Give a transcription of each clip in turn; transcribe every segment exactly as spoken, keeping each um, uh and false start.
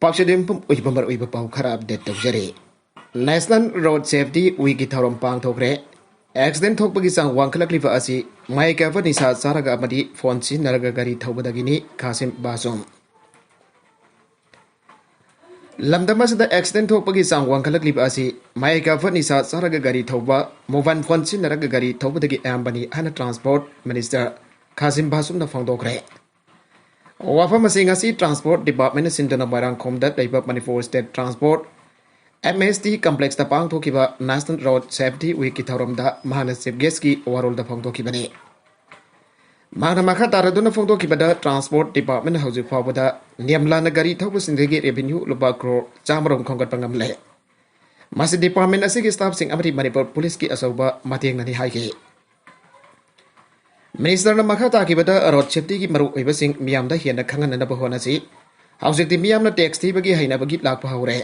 ꯄꯥꯎꯆꯦꯗꯦꯝꯐꯝ ꯑꯣꯏꯕ ꯃꯔꯨꯑꯣꯏꯕ ꯄꯥꯎ ꯈꯔ ꯑꯞꯗꯦꯠ ꯇꯧꯖꯔꯤ꯫ ꯅꯦꯁꯅꯦꯜ ꯔꯣꯗ ꯁꯦꯐꯇꯤ ꯋꯤꯛꯀꯤ ꯊꯧꯔꯝ ꯄꯥꯡꯊꯣꯛꯈ꯭ꯔꯦ꯫ ꯑꯦꯛꯁꯤꯗꯦꯟ ꯊꯣꯛꯄꯒꯤ ꯆꯥꯡ ꯋꯥꯡꯈꯠꯂꯛꯂꯤꯕ ꯑꯁꯤ ꯃꯍꯩ ꯀꯥꯕ ꯅꯤꯁꯥ ꯆꯥꯔꯒ ꯑꯃꯗꯤ ꯐꯣꯟ ꯁꯤꯖꯤꯟꯅꯔꯒ ꯒꯥꯔꯤ ꯊꯧꯕꯗꯒꯤꯅꯤ, ꯈꯥꯁꯤꯝ ꯕꯥꯁꯨꯝ꯫ ꯂꯝꯗꯝ ꯑꯁꯤꯗ ꯑꯦꯛꯁꯤꯗꯦꯟ ꯊꯣꯛꯄꯒꯤ ꯆꯥꯡ ꯋꯥꯡꯈꯠꯂꯛꯂꯤꯕ ꯑꯁꯤ ꯃꯍꯩ ꯀꯥꯕ ꯅꯤꯁꯥ ꯆꯥꯔꯒ ꯒꯥꯔꯤ ꯊꯧꯕ, ꯃꯣꯕꯥꯏꯜ ꯐꯣꯟ ꯁꯤꯖꯤꯟꯅꯔꯒ ꯒꯥꯔꯤ ꯊꯧꯕꯗꯒꯤ ꯑꯌꯥꯝꯕꯅꯤ ꯍꯥꯏꯅ ꯇ꯭ꯔꯥꯟꯁꯄꯣꯔꯠ ꯃꯤꯅꯤꯁꯇꯔ ꯈꯥꯁꯤꯝ ꯕꯥꯁꯨꯝꯅ ꯐꯣꯡꯗꯣꯛꯈ꯭ꯔꯦ꯫ ꯋꯥꯐꯝ ꯑꯁꯤ ꯉꯁꯤ ꯇ꯭ꯔꯥꯟꯁꯄꯣꯔꯠ ꯗꯤꯄꯥꯔꯠꯃꯦꯟꯅ ꯁꯤꯟꯗꯨꯅ ꯃꯣꯏꯔꯥꯡꯈꯣꯝꯗ ꯂꯩꯕ ꯃꯅꯤꯄꯨꯔ ꯁ꯭ꯇꯦꯠ ꯇ꯭ꯔꯥꯟꯁꯄꯣꯔꯠ, ꯑꯦꯝ ꯑꯦꯁ ꯇꯤ, ꯀꯝꯄ꯭ꯂꯦꯛꯁꯇ ꯄꯥꯡꯊꯣꯛꯈꯤꯕ ꯅꯦꯁꯅꯦꯜ ꯔꯣꯗ ꯁꯦꯐꯇꯤ ꯋꯤꯛꯀꯤ ꯊꯧꯔꯝꯗ ꯃꯍꯥꯛꯅ ꯆꯤꯐ ꯒꯦꯁꯀꯤ ꯋꯥꯔꯣꯜꯗ ꯐꯣꯡꯗꯣꯛꯈꯤꯕꯅꯤ꯫ ꯃꯍꯥꯛꯅ ꯃꯈꯥ ꯇꯥꯔꯗꯨꯅ ꯐꯣꯡꯗꯣꯛꯈꯤꯕꯗ, ꯇ꯭ꯔꯥꯟꯁꯄꯣꯔꯠ ꯗꯤꯄꯥꯔꯠꯃꯦꯟꯅ ꯍꯧꯖꯤꯛ ꯐꯥꯎꯕꯗ ꯅꯤꯌꯝ ꯂꯥꯟꯅ ꯒꯥꯔꯤ ꯊꯧꯕꯁꯤꯡꯗꯒꯤ ꯔꯦꯚꯤꯅ꯭ꯌꯨ ꯂꯨꯄꯥ ꯀ꯭ꯔꯣꯔ ꯆꯥꯝꯃꯔꯣꯝ ꯈꯣꯝꯒꯠꯄ ꯉꯝꯂꯦ꯫ ꯃꯁꯤ ꯗꯤꯄꯥꯔꯠꯃꯦꯟ ꯑꯁꯤꯒꯤ ꯁ꯭ꯇꯥꯐꯁꯤꯡ ꯑꯃꯗꯤ ꯃꯅꯤꯄꯨꯔ ꯄꯨꯂꯤꯁꯀꯤ ꯑꯆꯧꯕ ꯃꯇꯦꯡꯅꯅꯤ ꯍꯥꯏꯈꯤ꯫ ꯃꯤꯅꯤꯁꯇꯔꯅ ꯃꯈꯥ ꯇꯥꯈꯤꯕꯗ, ꯔꯣꯗ ꯁꯦꯐꯇꯤꯒꯤ ꯃꯔꯨꯑꯣꯏꯕꯁꯤꯡ ꯃꯤꯌꯥꯝꯗ ꯍꯦꯟꯅ ꯈꯪꯍꯟꯅꯅꯕ ꯍꯣꯠꯅꯁꯤ꯫ ꯍꯧꯖꯤꯛꯇꯤ ꯃꯤꯌꯥꯝꯅ ꯇꯦꯛꯁ ꯊꯤꯕꯒꯤ ꯍꯩꯅꯕꯒꯤ ꯂꯥꯛꯄ ꯍꯧꯔꯦ꯫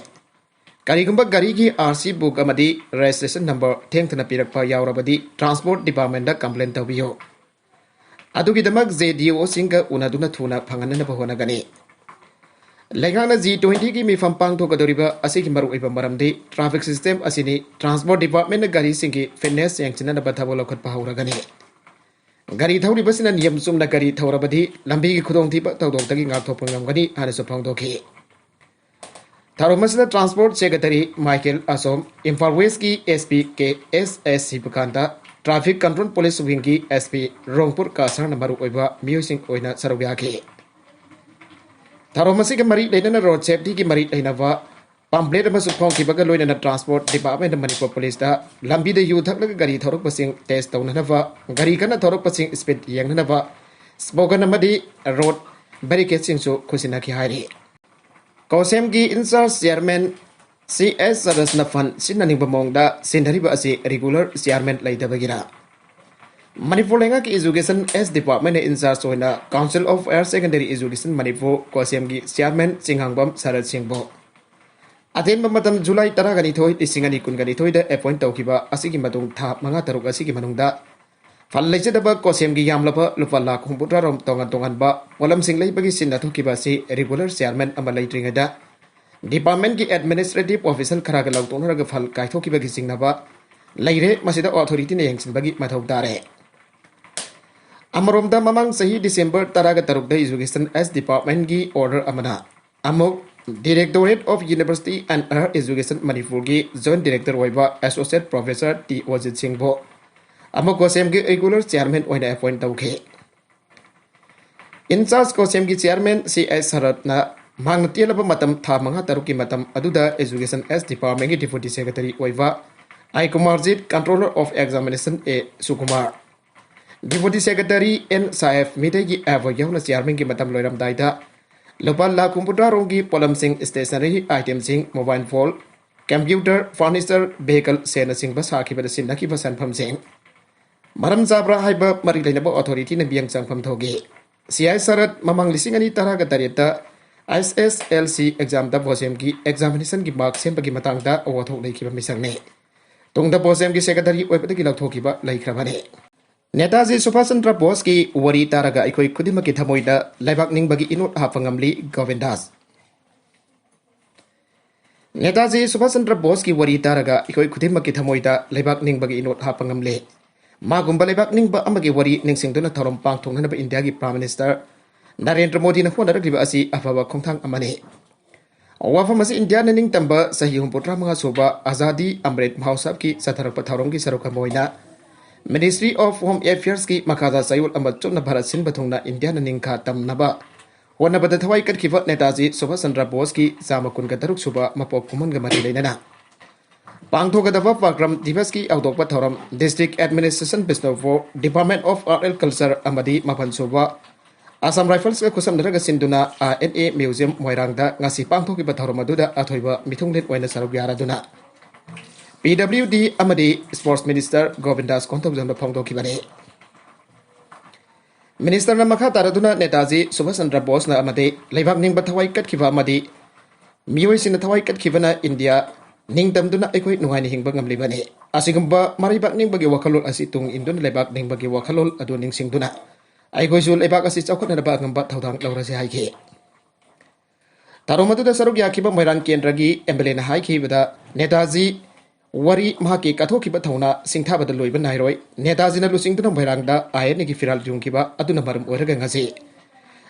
ꯀꯔꯤꯒꯨꯝꯕ ꯒꯥꯔꯤꯒꯤ ꯑꯥꯔ ꯁꯤ ꯕꯨꯛ ꯑꯃꯗꯤ ꯔꯦꯖꯤꯁꯇ꯭ꯔꯦꯁꯟ ꯅꯝꯕꯔ ꯊꯦꯡꯊꯅ ꯄꯤꯔꯛꯄ ꯌꯥꯎꯔꯕꯗꯤ, ꯇ꯭ꯔꯥꯟꯁꯄꯣꯔꯠ ꯗꯤꯄꯥꯔꯠꯃꯦꯟꯗ ꯀꯝꯄ꯭ꯂꯦꯟ ꯇꯧꯕꯤꯌꯨ꯫ ꯑꯗꯨꯒꯤꯗꯃꯛ ꯖꯦ ꯗꯤ ꯑꯣꯁꯤꯡꯒ ꯎꯅꯗꯨꯅ ꯊꯨꯅ ꯐꯪꯍꯟꯅꯅꯕ ꯍꯣꯠꯅꯒꯅꯤ꯫ ꯂꯩꯉꯥꯛꯅ ꯖꯤ ꯇ꯭ꯋꯦꯟꯇꯤꯒꯤ ꯃꯤꯐꯝ ꯄꯥꯡꯊꯣꯛꯀꯗꯧꯔꯤꯕ ꯑꯁꯤꯒꯤ ꯃꯔꯨꯑꯣꯏꯕ ꯃꯔꯝꯗꯤ ꯇ꯭ꯔꯥꯐꯤꯛ ꯁꯤꯁꯇꯦꯝ ꯑꯁꯤꯅꯤ꯫ ꯇ꯭ꯔꯥꯟꯁꯄꯣꯔꯠ ꯗꯤꯄꯥꯔꯠꯃꯦꯟꯅ ꯒꯥꯔꯤꯁꯤꯡꯒꯤ ꯐꯤꯠꯅꯦꯁ ꯌꯦꯡꯁꯤꯟꯅꯅꯕ ꯊꯕꯛ ꯂꯧꯈꯠꯄ ꯍꯧꯔꯒꯅꯤ꯫ ꯒꯥꯔꯤ ꯊꯧꯔꯤꯕꯁꯤꯅ ꯅꯤꯌꯝ ꯆꯨꯝꯅ ꯒꯥꯔꯤ ꯊꯧꯔꯕꯗꯤ ꯂꯝꯕꯤꯒꯤ ꯈꯨꯗꯣꯡꯊꯤꯕ ꯊꯧꯗꯣꯛꯇꯒꯤ ꯉꯥꯛꯊꯣꯛꯄ ꯉꯝꯒꯅꯤ ꯍꯥꯏꯅꯁꯨ ꯐꯣꯡꯗꯣꯛꯈꯤ꯫ ꯊꯧꯔꯝ ꯑꯁꯤꯗ transport secretary Michael Achom, Imphal ꯋꯦꯁꯀꯤ S P K S S Shivakant, traffic control police ꯋꯤꯡꯒꯤ ꯑꯦꯁ ꯄꯤ ꯔꯣꯡꯄꯨꯔ ꯀꯥꯁꯔꯅ ꯃꯔꯨꯑꯣꯏꯕ ꯃꯤꯑꯣꯏꯁꯤꯡ ꯑꯣꯏꯅ ꯁꯔꯨꯛ ꯌꯥꯈꯤ꯫ ꯊꯧꯔꯝ ꯑꯁꯤꯒ ꯃꯔꯤ ꯂꯩꯅꯅ ꯔꯣꯗ ꯁꯦꯐꯇꯤꯒꯤ ꯃꯔꯤ ꯂꯩꯅꯕ ꯄꯥꯝꯐ꯭ꯂꯦꯠ ꯑꯃꯁꯨ ꯐꯣꯡꯈꯤꯕꯒ ꯂꯣꯏꯅꯅ ꯇ꯭ꯔꯥꯟꯁꯄꯣꯔꯠ ꯗꯤꯄꯥꯔꯠꯃꯦꯟꯅ ꯃꯅꯤꯄꯨꯔ ꯄꯨꯂꯤꯁꯇ ꯂꯝꯕꯤꯗ ꯌꯨ ꯊꯛꯂꯒ ꯒꯥꯔꯤ ꯊꯧꯔꯛꯄꯁꯤꯡ ꯇꯦꯁ ꯇꯧꯅꯅꯕ, ꯒꯥꯔꯤ ꯀꯟꯅ ꯊꯧꯔꯛꯄꯁꯤꯡ ꯁ꯭ꯄꯤꯗ ꯌꯦꯡꯅꯅꯕ ꯁ꯭ꯂꯣꯒꯟ ꯑꯃꯗꯤ ꯔꯣꯗ ꯕꯦꯔꯤꯀꯦꯗꯁꯤꯡꯁꯨ ꯈꯨꯠꯁꯤꯟꯅꯈꯤ ꯍꯥꯏꯔꯤ꯫ ꯀꯣꯁꯦꯝꯒꯤ ꯏꯟꯆꯥꯔꯖ ꯆꯤꯌꯥꯔꯃꯦꯟ ꯁꯤ ꯑꯦꯁ ꯁꯔꯁꯅ ꯐꯟ ꯁꯤꯖꯤꯟꯅꯅꯤꯡꯕ ꯃꯑꯣꯡꯗ ꯁꯤꯟꯅꯔꯤꯕ ꯑꯁꯤ ꯔꯤꯒꯨꯂꯔ ꯆꯤꯌꯥꯔꯃꯦꯟ ꯂꯩꯇꯕꯒꯤꯔ? ꯃꯅꯤꯄꯨꯔ ꯂꯩꯉꯥꯛꯀꯤ ꯏꯖꯨꯀꯦꯁꯟ ꯑꯦꯁ ꯗꯤꯄꯥꯔꯠꯃꯦꯟꯅ ꯏꯟꯆꯥꯔꯖ ꯑꯣꯏꯅ council of higher secondary education Manipur, ꯀꯣꯁꯦꯝꯒꯤ ꯆꯤꯌꯥꯔꯃꯦꯟ ꯆꯤꯡꯉꯥꯡꯕꯝ ꯁꯔꯠ ꯁꯤꯡꯕꯨ ꯑꯇꯦꯟꯕ ꯃꯇꯝ ꯖꯨꯂꯥꯏ ꯇꯔꯥꯒ ꯅꯤꯊꯣꯏ, ꯂꯤꯁꯤꯡ ꯑꯅꯤ ꯀꯨꯟꯒ ꯅꯤꯊꯣꯏꯗ ꯑꯦꯄꯣꯏꯟꯠ ꯇꯧꯈꯤꯕ ꯑꯁꯤꯒꯤ ꯃꯇꯨꯡ ꯊꯥ ꯃꯉꯥ ꯇꯔꯨꯛ ꯑꯁꯤꯒꯤ ꯃꯅꯨꯡꯗ ꯐꯜ ꯂꯩꯖꯗꯕ ꯀꯣꯁꯦꯝꯒꯤ ꯌꯥꯝꯂꯕ ꯂꯨꯄꯥ ꯂꯥꯈ ꯍꯨꯝꯐꯨꯇꯔꯥ ꯔꯣꯝ ꯇꯣꯉꯥꯟ ꯇꯣꯉꯥꯟꯕ ꯄꯣꯠꯂꯝꯁꯤꯡ ꯂꯩꯕꯒꯤ ꯁꯤꯟꯅ ꯊꯣꯛꯈꯤꯕ ꯑꯁꯤ regular chairman ꯑꯃ ꯂꯩꯇ꯭ꯔꯤꯉꯩꯗ department ꯀꯤ administrative officer ꯈꯔꯒ ꯂꯧꯊꯣꯛꯅꯔꯒ ꯐꯜ ꯀꯥꯏꯊꯣꯛꯈꯤꯕꯒꯤ ꯆꯤꯡꯅꯕ ꯂꯩꯔꯦ꯫ ꯃꯁꯤꯗ authority ꯅ ꯌꯦꯡꯁꯤꯟꯕꯒꯤ ꯃꯊꯧ ꯇꯥꯔꯦ꯫ ꯑꯃꯔꯣꯝꯗ, ꯃꯃꯥꯡ ꯆꯍꯤ December ꯇꯔꯥꯒ ꯇꯔꯨꯛꯇ Education S department ꯀꯤ order ꯑꯃꯅ ꯑꯃꯨꯛ Directorate of University and Higher Education ꯃꯅꯤꯄꯨꯔꯒꯤ Joint Director ꯑꯣꯏꯕ Associate Professor ꯇꯤ ꯑꯣꯖꯤꯠ ꯁꯤꯡꯕꯨ ꯑꯃꯨꯛ ꯀꯣꯁꯦꯝꯒꯤ regular chairman ꯑꯣꯏꯅ appoint ꯇꯧꯈꯤ꯫ In charge ꯀꯣꯁꯦꯝꯒꯤ chairman ꯁꯤ ꯑꯩꯆ ꯁꯔꯠꯅ ꯃꯍꯥꯛꯅ ꯇꯦꯜꯂꯕ ꯃꯇꯝ ꯊꯥ ꯃꯉꯥ ꯇꯔꯨꯛꯀꯤ ꯃꯇꯝ ꯑꯗꯨꯗ Education S department ꯀꯤ deputy secretary ꯑꯣꯏꯕ I Kumarjit, controller of examination A Sukumar, deputy secretary N Saheb ꯃꯤꯇꯩꯒꯤ ꯑꯦꯐ ꯌꯥꯎꯅ chairman ꯒꯤ ꯃꯇꯝ ꯂꯣꯏꯔꯝꯗꯥꯏꯗ ꯂꯨꯄꯥ ꯂꯥꯈ ꯍꯨꯝꯐꯨꯇꯔꯥ ꯔꯣꯝꯒꯤ ꯄꯣꯠꯂꯝꯁꯤꯡ, stationery item ꯁꯤꯡ, mobile phone, computer, furniture, vehicle ꯁꯦꯜꯅꯆꯤꯡꯕ ꯁꯥꯈꯤꯕꯗ ꯁꯤꯖꯤꯟꯅꯈꯤꯕ ꯁꯦꯟꯐꯝꯁꯤꯡ ꯃꯔꯝ ꯆꯥꯕ꯭ꯔꯥ ꯍꯥꯏꯕ ꯃꯔꯤ ꯂꯩꯅꯕ authority ꯅ ꯃꯤꯠꯌꯦꯡ ꯆꯪꯐꯝ ꯊꯣꯛꯏ꯫ ꯁꯤ ꯑꯥꯏ ꯁꯔꯠ ꯃꯃꯥꯡ ꯂꯤꯁꯤꯡ ꯑꯅꯤ ꯇꯔꯥꯒ ꯇꯔꯦꯠꯇ ꯑꯥꯏ ꯑꯦꯁ ꯑꯦꯁ ꯑꯦꯜ ꯁꯤ exam ꯗ ꯕꯣꯁꯦꯝꯒꯤ examination ꯒꯤ mark ꯁꯦꯝꯕꯒꯤ ꯃꯇꯥꯡꯗ ꯑꯋꯥꯊꯣꯛ ꯂꯩꯈꯤꯕ ꯃꯤꯁꯛꯅꯤ꯫ ꯇꯨꯡꯗ ꯕꯣꯁꯦꯝꯒꯤ secretary ꯑꯣꯏꯕꯗꯒꯤ ꯂꯧꯊꯣꯛꯈꯤꯕ ꯂꯩꯈ꯭ꯔꯕꯅꯤ꯫ ꯅꯦꯇꯥꯖꯤ ꯁꯨꯚꯥꯁ ꯆꯟꯗ꯭ꯔ ꯕꯣꯁꯀꯤ ꯋꯥꯔꯤ ꯇꯥꯔꯒ ꯑꯩꯈꯣꯏ ꯈꯨꯗꯤꯡꯃꯛꯀꯤ ꯊꯃꯣꯏꯗ ꯂꯩꯕꯥꯛ ꯅꯤꯡꯕꯒꯤ ꯏꯅꯣꯠ ꯍꯥꯞꯄ ꯉꯝꯂꯤ꯫ ꯒꯣꯕꯤꯟꯗꯥꯁ꯫ ꯅꯦꯇꯥꯖꯤ ꯁꯨꯚꯥꯁ ꯆꯟꯗ꯭ꯔ ꯕꯣꯁꯀꯤ ꯋꯥꯔꯤ ꯇꯥꯔꯒ ꯑꯩꯈꯣꯏ ꯈꯨꯗꯤꯡꯃꯛꯀꯤ ꯊꯃꯣꯏꯗ ꯂꯩꯕꯥꯛ ꯅꯤꯡꯕꯒꯤ ꯏꯅꯣꯠ ꯍꯥꯞꯄ ꯉꯝꯂꯦ꯫ ꯃꯥꯒꯨꯝꯕ ꯂꯩꯕꯥꯛ ꯅꯤꯡꯕ ꯑꯃꯒꯤ ꯋꯥꯔꯤ ꯅꯤꯡꯁꯤꯡꯗꯨꯅ ꯊꯧꯔꯝ ꯄꯥꯡꯊꯣꯛꯅꯅꯕ ꯏꯟꯗꯤꯌꯥꯒꯤ Prime Minister ꯅꯔꯦꯟꯗ꯭ꯔ ꯃꯣꯗꯤꯅ ꯍꯣꯠꯅꯔꯛꯂꯤꯕ ꯑꯁꯤ ꯑꯐꯕ ꯈꯣꯡꯊꯥꯡ ꯑꯃꯅꯤ꯫ ꯋꯥꯐꯝ ꯑꯁꯤ ꯏꯟꯗꯤꯌꯥꯅ ꯅꯤꯡꯇꯝꯕ ꯆꯍꯤ ꯍꯨꯝꯐꯨꯇꯔꯥ ꯃꯉꯥ ꯁꯨꯕ ꯑꯖꯥꯗꯤ ꯑꯃ꯭ꯔꯤꯠ ꯃꯍꯣꯠꯁꯕꯀꯤ ꯆꯠꯊꯔꯛꯄ ꯊꯧꯔꯝꯒꯤ ꯁꯔꯨꯛ ꯑꯃ ꯑꯣꯏꯅ Ministry of Home Affairs ꯀꯤ ꯃꯈꯥꯗ ꯆꯌꯣꯜ ꯑꯃ ꯆꯨꯞꯅ ꯚꯥꯔꯠ ꯁꯤꯟꯕ ꯊꯨꯡꯅ ꯏꯟꯗꯤꯌꯥꯅ ꯅꯤꯡꯈꯥ ꯇꯝꯅꯕ ꯍꯣꯠꯅꯕꯗ ꯊꯋꯥꯏ ꯀꯠꯈꯤꯕ ꯅꯦꯇꯥꯖꯤ ꯁꯨꯚꯥꯁ ꯆꯟꯗ꯭ꯔ ꯕꯣꯁꯀꯤ ꯆꯥꯝꯃ ꯀꯨꯟꯒ ꯇꯔꯨꯛ ꯁꯨꯕ ꯃꯄꯣꯛ ꯀꯨꯝꯍꯣꯟꯒ ꯃꯔꯤ ꯂꯩꯅꯅ ꯄꯥꯡꯊꯣꯛꯀꯗꯕ ꯄꯥꯀ꯭ꯔꯝ ꯗꯤꯕꯁꯀꯤ ꯍꯧꯗꯣꯛꯄ ꯊꯧꯔꯝ District Administration Bishnupur, Department of Art and Culture ꯑꯃꯗꯤ ꯃꯥꯄꯟ ꯁꯨꯕ Assam Rifles ꯀ ꯈꯨꯠꯁꯝꯅꯔꯒ ꯁꯤꯟꯗꯨꯅ ꯑꯥꯔ ꯑꯦꯟ ꯑꯦ ꯃ꯭ꯌꯨꯖꯤꯌꯝ ꯃꯣꯏꯔꯥꯡꯗ ꯉꯁꯤ ꯄꯥꯡꯊꯣꯛꯈꯤꯕ ꯊꯧꯔꯝ ꯑꯗꯨꯗ ꯑꯊꯣꯏꯕ ꯃꯤꯊꯨꯡꯂꯦꯟ ꯑꯣꯏꯅ ꯁꯔꯨꯛ ꯌꯥꯔꯗꯨꯅ ꯄꯤ ꯗꯕ꯭ꯂꯤꯎ ꯗꯤ ꯑꯃꯗꯤ Sports Minister ꯒꯣꯕꯤꯟꯗꯥꯁ ꯀꯣꯟꯊꯧꯖꯝꯗ ꯐꯣꯡꯗꯣꯛꯈꯤꯕꯅꯤ꯫ Minister ꯅ ꯃꯈꯥ ꯇꯥꯔꯗꯨꯅ ꯅꯦꯇꯥꯖꯤ ꯁꯨꯚꯥꯁ ꯆꯟꯗ꯭ꯔ ꯕꯣꯁꯅ ꯑꯃꯗꯤ ꯂꯩꯕꯥꯛ ꯅꯤꯡꯕ ꯊꯋꯥꯏ ꯀꯠꯈꯤꯕ ꯑꯃꯗꯤ ꯃꯤꯑꯣꯏꯁꯤꯡꯅ ꯊꯋꯥꯏ ꯀꯠꯈꯤꯕꯅ ꯏꯟꯗꯤꯌꯥ ꯅꯤꯡꯇꯝꯗꯨꯅ ꯑꯩꯈꯣꯏ ꯅꯨꯡꯉꯥꯏꯅ ꯍꯤꯡꯕ ꯉꯝꯂꯤꯕꯅꯤ꯫ ꯑꯁꯤꯒꯨꯝꯕ ꯃꯔꯩꯕꯥꯛ ꯅꯤꯡꯕꯒꯤ ꯋꯥꯈꯜꯂꯣꯟ ꯑꯁꯤ ꯇꯨꯡ ꯏꯟꯗꯨꯅ ꯂꯩꯕꯥꯛ ꯅꯤꯡꯕꯒꯤ ꯋꯥꯈꯜꯂꯣꯟ ꯑꯗꯨ ꯅꯤꯡꯁꯤꯡꯗꯨꯅ ꯑꯩꯈꯣꯏꯁꯨ ꯂꯩꯕꯥꯛ ꯑꯁꯤ ꯆꯥꯎꯈꯠꯅꯅꯕ ꯑꯉꯝꯕ ꯊꯧꯗꯥꯡ ꯂꯧꯔꯁꯤ ꯍꯥꯏꯈꯤ꯫ ꯊꯧꯔꯝ ꯑꯗꯨꯗ ꯁꯔꯨꯛ ꯌꯥꯈꯤꯕ ꯃꯣꯏꯔꯥꯡ ꯀꯦꯟꯗ꯭ꯔꯒꯤ MLAꯅ ꯍꯥꯏꯈꯤꯕꯗ, ꯅꯦꯇꯥꯖꯤ ꯋꯥꯔꯤ ꯃꯍꯥꯛꯀꯤ ꯀꯠꯊꯣꯛꯈꯤꯕ ꯊꯧꯅꯥ ꯁꯤꯡꯊꯥꯕꯗ ꯂꯣꯏꯕ ꯅꯥꯏꯔꯣꯏ꯫ ꯅꯦꯇꯥꯖꯤꯅ ꯂꯨꯆꯤꯡꯗꯨꯅ ꯃꯣꯏꯔꯥꯡꯗ ꯑꯥꯏ ꯑꯦꯟ ꯑꯦꯒꯤ ꯐꯤꯔꯥꯜ ꯌꯨꯡꯈꯤꯕ ꯑꯗꯨꯅ ꯃꯔꯝ ꯑꯣꯏꯔꯒ ꯉꯁꯤ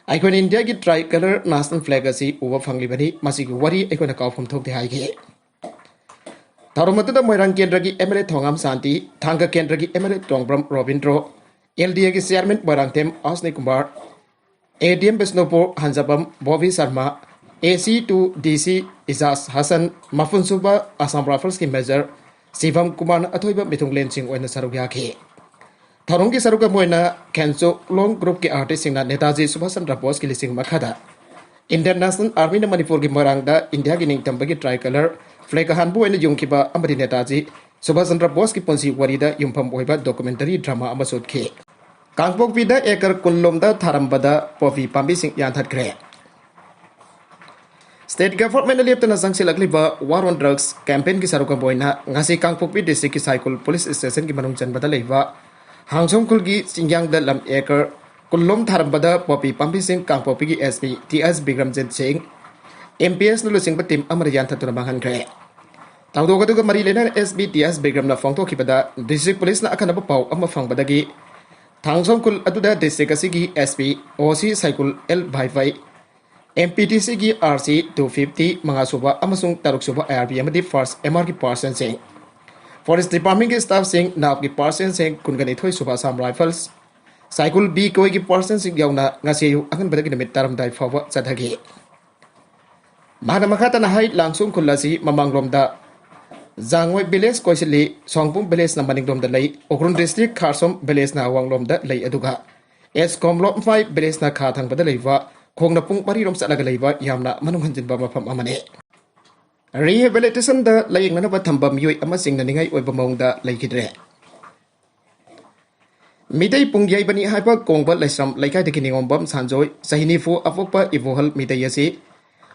ꯑꯩꯈꯣꯏꯅ ꯏꯟꯗꯤꯌꯥꯒꯤ tri colour national flag ꯑꯁꯤ ꯎꯕ ꯐꯪꯂꯤꯕꯅꯤ꯫ ꯃꯁꯤꯒꯤ ꯋꯥꯔꯤ ꯑꯩꯈꯣꯏꯅ ꯀꯥꯎꯐꯝ ꯊꯣꯛꯇꯦ ꯍꯥꯏꯈꯤ꯫ ꯊꯧꯔꯝ ꯑꯗꯨꯗ ꯃꯣꯏꯔꯥꯡ ꯀꯦꯟꯗ꯭ꯔꯒꯤ MLA ꯊꯣꯉꯥꯝ ꯁꯥꯟꯇꯤ, ꯊꯥꯡꯒ ꯀꯦꯟꯗ꯭ꯔꯒꯤ MLA ꯇꯣꯡꯕ꯭ꯔꯝ Robindro, LDAꯒꯤ chairman Moirangthem ꯑꯁꯅꯤ Kumar, ADM Bishnupur ꯍꯟꯖꯕꯝ Bobby Sharma, AC two DC ꯏꯖꯥꯖ Hasan, ꯃꯥꯄꯟꯁꯨꯕ Assam Riflesꯀꯤ major ꯁꯤꯚꯝ ꯀꯨꯃꯥꯔꯅ ꯑꯊꯣꯏꯕ ꯃꯤꯊꯨꯡꯂꯦꯟꯁꯤꯡ ꯑꯣꯏꯅ ꯁꯔꯨꯛ ꯌꯥꯈꯤ꯫ ꯊꯧꯔꯝꯒꯤ ꯁꯔꯨꯛ ꯑꯃ ꯑꯣꯏꯅ ꯈꯦꯟꯆꯣꯛꯂꯣꯡ groupꯀꯤ artistꯁꯤꯡꯅ ꯅꯦꯇꯥꯖꯤ ꯁꯨꯚꯥꯁ ꯆꯟꯗ꯭ꯔ ꯕꯣꯁꯀꯤ ꯂꯤꯆꯤꯡ ꯃꯈꯥꯗ Indian National Armyꯅ ꯃꯅꯤꯄꯨꯔꯒꯤ ꯃꯣꯏꯔꯥꯡꯗ ꯏꯟꯗꯤꯌꯥꯒꯤ ꯅꯤꯡꯇꯝꯕꯒꯤ tri colour flag ꯑꯍꯥꯟꯕ ꯑꯣꯏꯅ ꯌꯨꯡꯈꯤꯕ ꯑꯃꯗꯤ ꯅꯦꯇꯥꯖꯤ ꯁꯨꯚꯥꯁ ꯆꯟꯗ꯭ꯔ ꯕꯣꯁꯀꯤ ꯄꯨꯟꯁꯤ ꯋꯥꯔꯤꯗ ꯌꯨꯝꯐꯝ ꯑꯣꯏꯕ documentary drama ꯑꯃꯁꯨ ꯎꯠꯈꯤ꯫ ꯀꯥꯡꯄꯣꯛꯄꯤꯗ acre ꯀꯨꯟ ꯂꯣꯝꯗ ꯊꯥꯔꯝꯕꯗ ꯄꯣꯄꯤ ꯄꯥꯝꯕꯤꯁꯤꯡ ꯌꯥꯟꯊꯠꯈ꯭ꯔꯦ꯫ State governmentꯅ ꯂꯦꯞꯇꯅ ꯆꯪꯁꯤꯜꯂꯛꯂꯤꯕ War on Drugs campaignꯒꯤ ꯁꯔꯨꯛ ꯑꯃ ꯑꯣꯏꯅ ꯉꯁꯤ ꯀꯥꯡꯄꯣꯛꯄꯤ districtꯀꯤ ꯁꯥꯏꯀꯨꯜ police stationꯒꯤ ꯃꯅꯨꯡ ꯆꯟꯕꯗ ꯂꯩꯕ ꯍꯥꯡꯁꯣꯝ ꯈꯨꯜꯒꯤ ꯆꯤꯡꯌꯥꯡꯗ ꯂꯝ acre ꯀꯨꯟ ꯂꯣꯝ ꯊꯥꯔꯝꯕꯗ ꯄꯣꯄꯤ ꯄꯥꯝꯕꯤꯁꯤꯡ ꯀꯥꯡꯄꯣꯛꯄꯤꯒꯤ SP ꯇꯤ ꯑꯦꯁ ꯕꯤꯀ꯭ꯔꯝꯖꯤꯠ ꯁꯤꯡ, MPSꯅ ꯂꯨꯆꯤꯡꯕ team ꯑꯃꯅ ꯌꯥꯟꯊꯠꯇꯨꯅ ꯃꯥꯡꯍꯟꯈ꯭ꯔꯦ꯫ ꯊꯧꯗꯣꯛ ꯑꯗꯨꯒ ꯃꯔꯤ ꯂꯩꯅꯅ SP ꯇꯤ ꯑꯦꯁ ꯕꯤꯀ꯭ꯔꯝꯅ ꯐꯣꯡꯗꯣꯛꯈꯤꯕꯗ, district policeꯅ ꯑꯈꯟꯅꯕ ꯄꯥꯎ ꯑꯃ ꯐꯪꯕꯗꯒꯤ ꯊꯥꯡꯁꯣꯝ ꯈꯨꯜ ꯑꯗꯨꯗ district ꯑꯁꯤꯒꯤ SP, OC Saikul L Vaivai, MPTCꯒꯤ RC two fifty, ꯃꯉꯥꯁꯨꯕ ꯑꯃꯁꯨꯡ ꯇꯔꯨꯛꯁꯨꯕ IRB ꯑꯃꯗꯤ first MRꯒꯤ personꯁꯤꯡ, forest departmentꯀꯤ staffꯁꯤꯡ, NAFꯀꯤ personꯁꯤꯡ, ꯀꯨꯟꯒ ꯅꯤꯊꯣꯏ ꯁꯨꯕ Assam Rifles, ꯁꯥꯏꯀꯨꯜ B ꯀꯣꯏꯒꯤ personꯁꯤꯡ ꯌꯥꯎꯅ ꯉꯁꯤ ꯑꯌꯨꯛ ꯑꯉꯟꯕꯗꯒꯤ ꯅꯨꯃꯤꯠ ꯇꯥꯔꯝꯗꯥꯏ ꯐꯥꯎꯕ ꯆꯠꯊꯈꯤ꯫ ꯃꯍꯥꯛꯅ ꯃꯈꯥ ꯇꯥꯅ ꯍꯥꯏ, ꯂꯥꯡꯁꯨꯡ ꯈꯨꯜ ꯑꯁꯤ ꯃꯃꯥꯡꯂꯣꯝꯗ ꯖꯥꯡꯉꯣꯏ village ꯀꯣꯏꯁꯤꯜꯂꯤ, ꯁꯣꯡꯄꯨꯝ villageꯅ ꯃꯅꯤꯡꯂꯣꯝꯗ ꯂꯩ, ꯎꯈ꯭ꯔꯨꯜ district ꯈꯥꯔꯁꯣꯝ villageꯅ ꯑꯋꯥꯡꯂꯣꯝꯗ ꯂꯩ, ꯑꯗꯨꯒ ꯑꯦꯁ ꯀꯣꯝꯂꯣꯝꯐꯥꯏ villageꯅ ꯈꯥ ꯊꯪꯕꯗ ꯂꯩꯕ ꯈꯣꯡꯅ ꯄꯨꯡ ꯃꯔꯤꯔꯣꯝ ꯆꯠꯂꯒ ꯂꯩꯕ ꯌꯥꯝꯅ ꯃꯅꯨꯡ ꯍꯟꯖꯤꯟꯕ ꯃꯐꯝ ꯑꯃꯅꯤ꯫ Rehabilitationꯗ ꯂꯥꯌꯦꯡꯅꯅꯕ ꯊꯝꯕ ꯃꯤꯑꯣꯏ ꯑꯃꯁꯤꯡꯅ ꯅꯤꯡꯉꯥꯏ ꯑꯣꯏꯕ ꯃꯑꯣꯡꯗ ꯂꯩꯈꯤꯗ꯭ꯔꯦ꯫ ꯃꯤꯇꯩ ꯄꯨꯡ ꯌꯩꯕꯅꯤ ꯍꯥꯏꯕ ꯀꯣꯡꯕ ꯂꯩꯁ꯭ꯔꯝ ꯂꯩꯀꯥꯏꯗꯒꯤ ꯅꯤꯉꯣꯝꯕꯝ ꯁꯥꯟꯖꯣꯏ, ꯆꯍꯤ ꯅꯤꯐꯨ ꯑꯄꯣꯛꯄ ꯏꯕꯣꯍꯜ ꯃꯤꯇꯩ ꯑꯁꯤ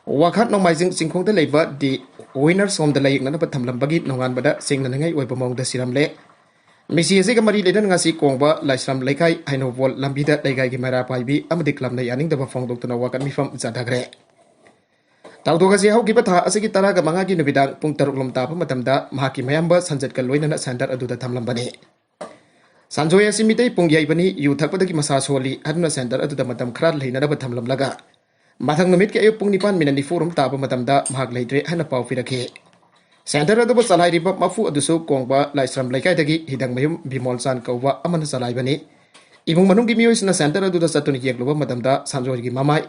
ꯋꯥꯈꯥꯠ ꯅꯣꯡꯃꯥꯏꯖꯤꯡ ꯆꯤꯡꯈꯣꯡꯗ ꯂꯩꯕ ꯗꯤ ꯋꯤꯅꯔꯁ ꯍꯣꯝꯗ ꯂꯥꯌꯦꯡꯅꯅꯕ ꯊꯝꯂꯝꯕꯒꯤ ꯅꯣꯡꯉꯥꯟꯕꯗ ꯁꯤꯡꯅꯅꯤꯡꯉꯥꯏ ꯑꯣꯏꯕ ꯃꯑꯣꯡꯗ ꯁꯤꯔꯝꯂꯦ꯫ ꯃꯤꯁꯤ ꯑꯁꯤꯒ ꯃꯔꯤ ꯂꯩꯅꯅ ꯉꯁꯤ ꯀꯣꯡꯕ ꯂꯥꯏꯁ꯭ꯔꯝ ꯂꯩꯀꯥꯏ ꯍꯩꯅꯧꯕꯣꯜ ꯂꯝꯕꯤꯗ ꯂꯩꯀꯥꯏꯒꯤ ꯃꯩꯔꯥ ꯄꯥꯏꯕꯤ ꯑꯃꯗꯤ ꯀ꯭ꯂꯕꯅ ꯌꯥꯅꯤꯡꯗꯕ ꯐꯣꯡꯗꯣꯛꯇꯨꯅ ꯋꯥꯀꯠ ꯃꯤꯐꯝ ꯆꯠꯊꯈ꯭ꯔꯦ꯫ ꯊꯧꯗꯣꯛ ꯑꯁꯤ ꯍꯧꯈꯤꯕ ꯊꯥ ꯑꯁꯤꯒꯤ ꯇꯔꯥꯒ ꯃꯉꯥꯒꯤ ꯅꯨꯃꯤꯗꯥꯡ ꯄꯨꯡ ꯇꯔꯨꯛ ꯂꯣꯝ ꯇꯥꯕ ꯃꯇꯝꯗ ꯃꯍꯥꯛꯀꯤ ꯃꯌꯥꯝꯕ ꯁꯟꯖꯠꯀ ꯂꯣꯏꯅꯅ ꯁꯦꯟꯇꯔ ꯑꯗꯨꯗ ꯊꯝꯂꯝꯕꯅꯤ꯫ ꯁꯟꯖꯣꯏ ꯑꯁꯤ ꯃꯤꯇꯩ ꯄꯨꯡꯌꯩꯕꯅꯤ, ꯌꯨ ꯊꯛꯄꯗꯒꯤ ꯃꯁꯥ ꯁꯣꯜꯂꯤ ꯍꯥꯏꯗꯨꯅ ꯁꯦꯟꯇꯔ ꯑꯗꯨꯗ ꯃꯇꯝ ꯈꯔ ꯂꯩꯅꯅꯕ ꯊꯝꯂꯝꯂꯒ, ꯃꯊꯪ ꯅꯨꯃꯤꯠꯀꯤ ꯑꯌꯨꯛ ꯄꯨꯡ ꯅꯤꯄꯥꯟ ꯃꯤꯅꯠ ꯅꯤꯐꯨ ꯔꯣꯝ ꯇꯥꯕ ꯃꯇꯝꯗ ꯃꯍꯥꯛ ꯂꯩꯇ꯭ꯔꯦ ꯍꯥꯏꯅ ꯄꯥꯎ ꯄꯤꯔꯛꯈꯤ꯫ ꯁꯦꯟꯇꯔ ꯑꯗꯨꯕꯨ ꯆꯂꯥꯏꯔꯤꯕ ꯃꯄꯨ ꯑꯗꯨꯁꯨ ꯀꯣꯡꯕ ꯂꯥꯏꯁ꯭ꯔꯝ ꯂꯩꯀꯥꯏꯗꯒꯤ ꯍꯤꯗꯪꯃꯌꯨꯝ ꯕꯤꯃꯣꯜ ꯆꯥꯟ ꯀꯧꯕ ꯑꯃꯅ ꯆꯂꯥꯏꯕꯅꯤ꯫ ꯏꯃꯨꯡ ꯃꯅꯨꯡꯒꯤ ꯃꯤꯑꯣꯏꯁꯤꯡꯅ ꯁꯦꯟꯇꯔ ꯑꯗꯨꯗ ꯆꯠꯇꯨꯅ ꯌꯦꯡꯂꯨꯕ ꯃꯇꯝꯗ ꯁꯟꯖꯣꯏꯒꯤ ꯃꯃꯥꯏ,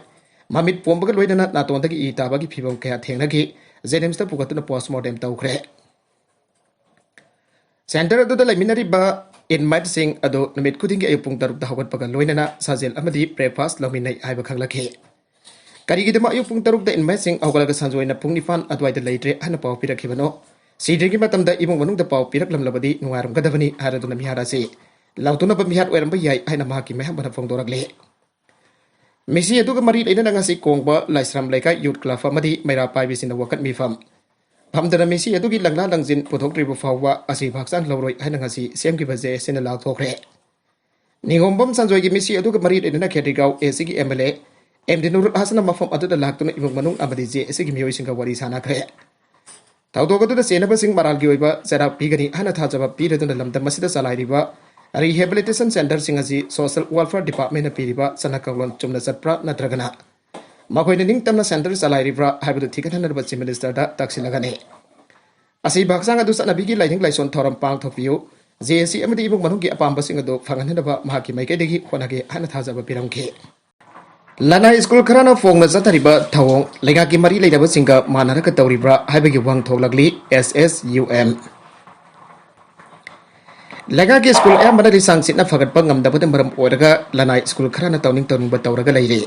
ꯃꯃꯤꯠ ꯄꯣꯝꯕꯒ ꯂꯣꯏꯅꯅ ꯅꯥꯇꯣꯟꯗꯒꯤ ꯏ ꯇꯥꯕꯒꯤ ꯐꯤꯚꯝ ꯀꯌꯥ ꯊꯦꯡꯅꯈꯤ꯫ ꯖꯦꯅꯤꯝꯁꯇ ꯄꯨꯈꯠꯇꯨꯅ ꯄꯣꯁꯃꯣꯔꯇꯦꯝ ꯇꯧꯈ꯭ꯔꯦ꯫ ꯁꯦꯟꯇꯔ ꯑꯗꯨꯗ ꯂꯩꯃꯤꯟꯅꯔꯤꯕ ꯏꯟꯃꯦꯠꯁꯤꯡ ꯑꯗꯨ ꯅꯨꯃꯤꯠ ꯈꯨꯗꯤꯡꯒꯤ ꯑꯌꯨꯛ ꯄꯨꯡ ꯇꯔꯨꯛꯇ ꯍꯧꯒꯠꯄꯒ ꯂꯣꯏꯅꯅ ꯁꯥꯖꯦꯜ ꯑꯃꯗꯤ ꯕ꯭ꯔꯦꯛꯐꯥꯁ ꯂꯧꯃꯤꯟꯅꯩ ꯍꯥꯏꯕ ꯈꯪꯂꯛꯈꯤ꯫ ꯀꯔꯤꯒꯤꯗꯃꯛ ꯑꯌꯨꯛ ꯄꯨꯡ ꯇꯔꯨꯛꯇ ꯏꯟꯃꯦꯠꯁꯤꯡ ꯍꯧꯒꯠꯂꯒ ꯁꯟꯖꯣꯏꯅ ꯄꯨꯡ ꯅꯤꯄꯥꯟ ꯑꯗꯨꯋꯥꯏꯗ ꯂꯩꯇ꯭ꯔꯦ ꯍꯥꯏꯅ ꯄꯥꯎ ꯄꯤꯔꯛꯈꯤꯕꯅꯣ? ꯁꯤꯗ꯭ꯔꯤꯉꯩ ꯃꯇꯝꯗ ꯏꯃꯨꯡ ꯃꯅꯨꯡꯗ ꯄꯥꯎ ꯄꯤꯔꯛꯂꯝꯂꯕꯗꯤ ꯅꯨꯡꯉꯥꯏꯔꯝꯒꯗꯕꯅꯤ ꯍꯥꯏꯔꯗꯨꯅ ꯃꯤꯍꯥꯠ ꯑꯁꯤ ꯂꯥꯎꯊꯣꯛꯅꯕ ꯃꯤꯍꯥꯠ ꯑꯣꯏꯔꯝꯕ ꯌꯥꯏ ꯍꯥꯏꯅ ꯃꯍꯥꯛꯀꯤ ꯃꯌꯥꯝꯕꯅ ꯐꯣꯡꯗꯣꯔꯛꯂꯤ꯫ ꯃꯤꯁꯤ ꯑꯗꯨꯒ ꯃꯔꯤ ꯂꯩꯅꯅ ꯉꯁꯤ ꯀꯣꯡꯕ ꯂꯥꯏꯁ꯭ꯔꯝ ꯂꯩꯀꯥꯏ ꯌꯨꯠ ꯀ꯭ꯂꯕ ꯑꯃꯗꯤ ꯃꯩꯔꯥ ꯄꯥꯏꯕꯤꯁꯤꯡꯅ ꯋꯥꯀꯠ ꯃꯤꯐꯝ ꯐꯝꯗꯅ ꯃꯤꯁꯤ ꯑꯗꯨꯒꯤ ꯂꯪꯂꯥ ꯂꯪꯖꯤꯟ ꯄꯨꯊꯣꯛꯇ꯭ꯔꯤꯕ ꯐꯥꯎꯕ ꯑꯁꯤꯕ ꯍꯛꯆꯥꯡ ꯂꯧꯔꯣꯏ ꯍꯥꯏꯅ ꯉꯁꯤ ꯁꯦꯝꯈꯤꯕ ꯖꯦ ꯑꯦꯁ ꯁꯤꯅ ꯂꯥꯎꯊꯣꯛꯈ꯭ꯔꯦ꯫ ꯅꯤꯉꯣꯝꯕꯝ ꯁꯟꯖꯣꯏꯒꯤ ꯃꯤꯁꯤ ꯑꯗꯨꯒ ꯃꯔꯤ ꯂꯩꯅꯅ ꯈꯦꯇ꯭ꯔꯤꯒꯥꯎ ꯑꯦ ꯁꯤꯒꯤ M L A M D Nurul ꯍꯁꯟꯅ ꯃꯐꯝ ꯑꯗꯨꯗ ꯂꯥꯛꯇꯨꯅ ꯏꯃꯨꯡ ꯃꯅꯨꯡ ꯑꯃꯗꯤ ꯖꯦ ꯑꯦꯁ ꯁꯤꯒꯤ ꯃꯤꯑꯣꯏꯁꯤꯡꯒ ꯋꯥꯔꯤ ꯁꯥꯟꯅꯈ꯭ꯔꯦ꯫ ꯊꯧꯗꯣꯛ ꯑꯗꯨꯗ ꯆꯦꯟꯅꯕꯁꯤꯡ ꯃꯔꯥꯜꯒꯤ ꯑꯣꯏꯕ ꯆꯩꯔꯥꯛ ꯄꯤꯒꯅꯤ ꯍꯥꯏꯅ ꯊꯥꯖꯕ ꯄꯤꯔꯗꯨꯅ ꯂꯝꯗꯝ ꯑꯁꯤꯗ ꯆꯂꯥꯏꯔꯤꯕ ꯔꯤꯍꯦꯕꯤꯂꯤꯇꯦꯁꯟ ꯁꯦꯟꯇꯔꯁꯤꯡ ꯑꯁꯤ ꯁꯣꯁꯤꯌꯦꯜ ꯋꯦꯜꯐꯤꯌꯔ ꯗꯤꯄꯥꯔꯠꯃꯦꯟꯅ ꯄꯤꯔꯤꯕ ꯆꯠꯅ ꯀꯥꯡꯂꯣꯟ ꯆꯨꯝꯅ ꯆꯠꯄ꯭ꯔꯥ ꯅꯠꯇ꯭ꯔꯒꯅ ꯃꯈꯣꯏꯅ ꯅꯤꯡꯇꯝꯅ ꯁꯦꯟꯇꯔ ꯆꯂꯥꯏꯔꯤꯕ꯭ꯔꯥ ꯍꯥꯏꯕꯗꯨ ꯊꯤꯒꯠꯍꯟꯅꯕ ꯆꯤꯐ ꯃꯤꯅꯤꯁꯇꯔꯗ ꯇꯛꯁꯤꯜꯂꯒꯅꯤ꯫ ꯑꯁꯤꯕ ꯍꯛꯆꯥꯡ ꯑꯗꯨ ꯆꯠꯅꯕꯤꯒꯤ ꯂꯥꯏꯅꯤꯡ ꯂꯥꯏꯁꯣꯟ ꯊꯧꯔꯝ ꯄꯥꯡꯊꯣꯛꯄꯤꯌꯨ, ꯖꯦ ꯑꯦꯁ ꯁꯤ ꯑꯃꯗꯤ ꯏꯃꯨꯡ ꯃꯅꯨꯡꯒꯤ ꯑꯄꯥꯝꯕꯁꯤꯡ ꯑꯗꯨ ꯐꯪꯍꯟꯅꯕ ꯃꯍꯥꯛꯀꯤ ꯃꯥꯏꯀꯩꯗꯒꯤ ꯍꯣꯠꯅꯒꯦ ꯍꯥꯏꯅ ꯊꯥꯖꯕ ꯄꯤꯔꯝꯈꯤ꯫ ꯂꯅꯥꯏ ꯁ꯭ꯀꯨꯜ ꯈꯔꯅ ꯐꯣꯡꯅ ꯆꯠꯊꯔꯤꯕ ꯊꯧꯑꯣꯡ ꯂꯩꯉꯥꯛꯀꯤ ꯃꯔꯤ ꯂꯩꯅꯕꯁꯤꯡꯒ ꯃꯥꯟꯅꯔꯒ ꯇꯧꯔꯤꯕ꯭ꯔꯥ ꯍꯥꯏꯕꯒꯤ ꯋꯥꯍꯪ ꯊꯣꯛꯂꯛꯂꯤ꯫ ꯑꯦꯁ ꯑꯦꯁ ꯌꯨ ꯑꯦꯝ꯫ ꯂꯩꯉꯥꯛꯀꯤ ꯁ꯭ꯀꯨꯜ ꯑꯌꯥꯝꯕꯅ ꯂꯤꯁꯥꯡ ꯁꯤꯠꯅ ꯐꯒꯠꯄ ꯉꯝꯗꯕꯅ ꯃꯔꯝ ꯑꯣꯏꯔꯒ ꯂꯅꯥꯏ ꯁ꯭ꯀꯨꯜ ꯈꯔꯅ ꯇꯧꯅꯤꯡ ꯇꯧꯅꯤꯡꯕ ꯇꯧꯔꯒ ꯂꯩꯔꯤ꯫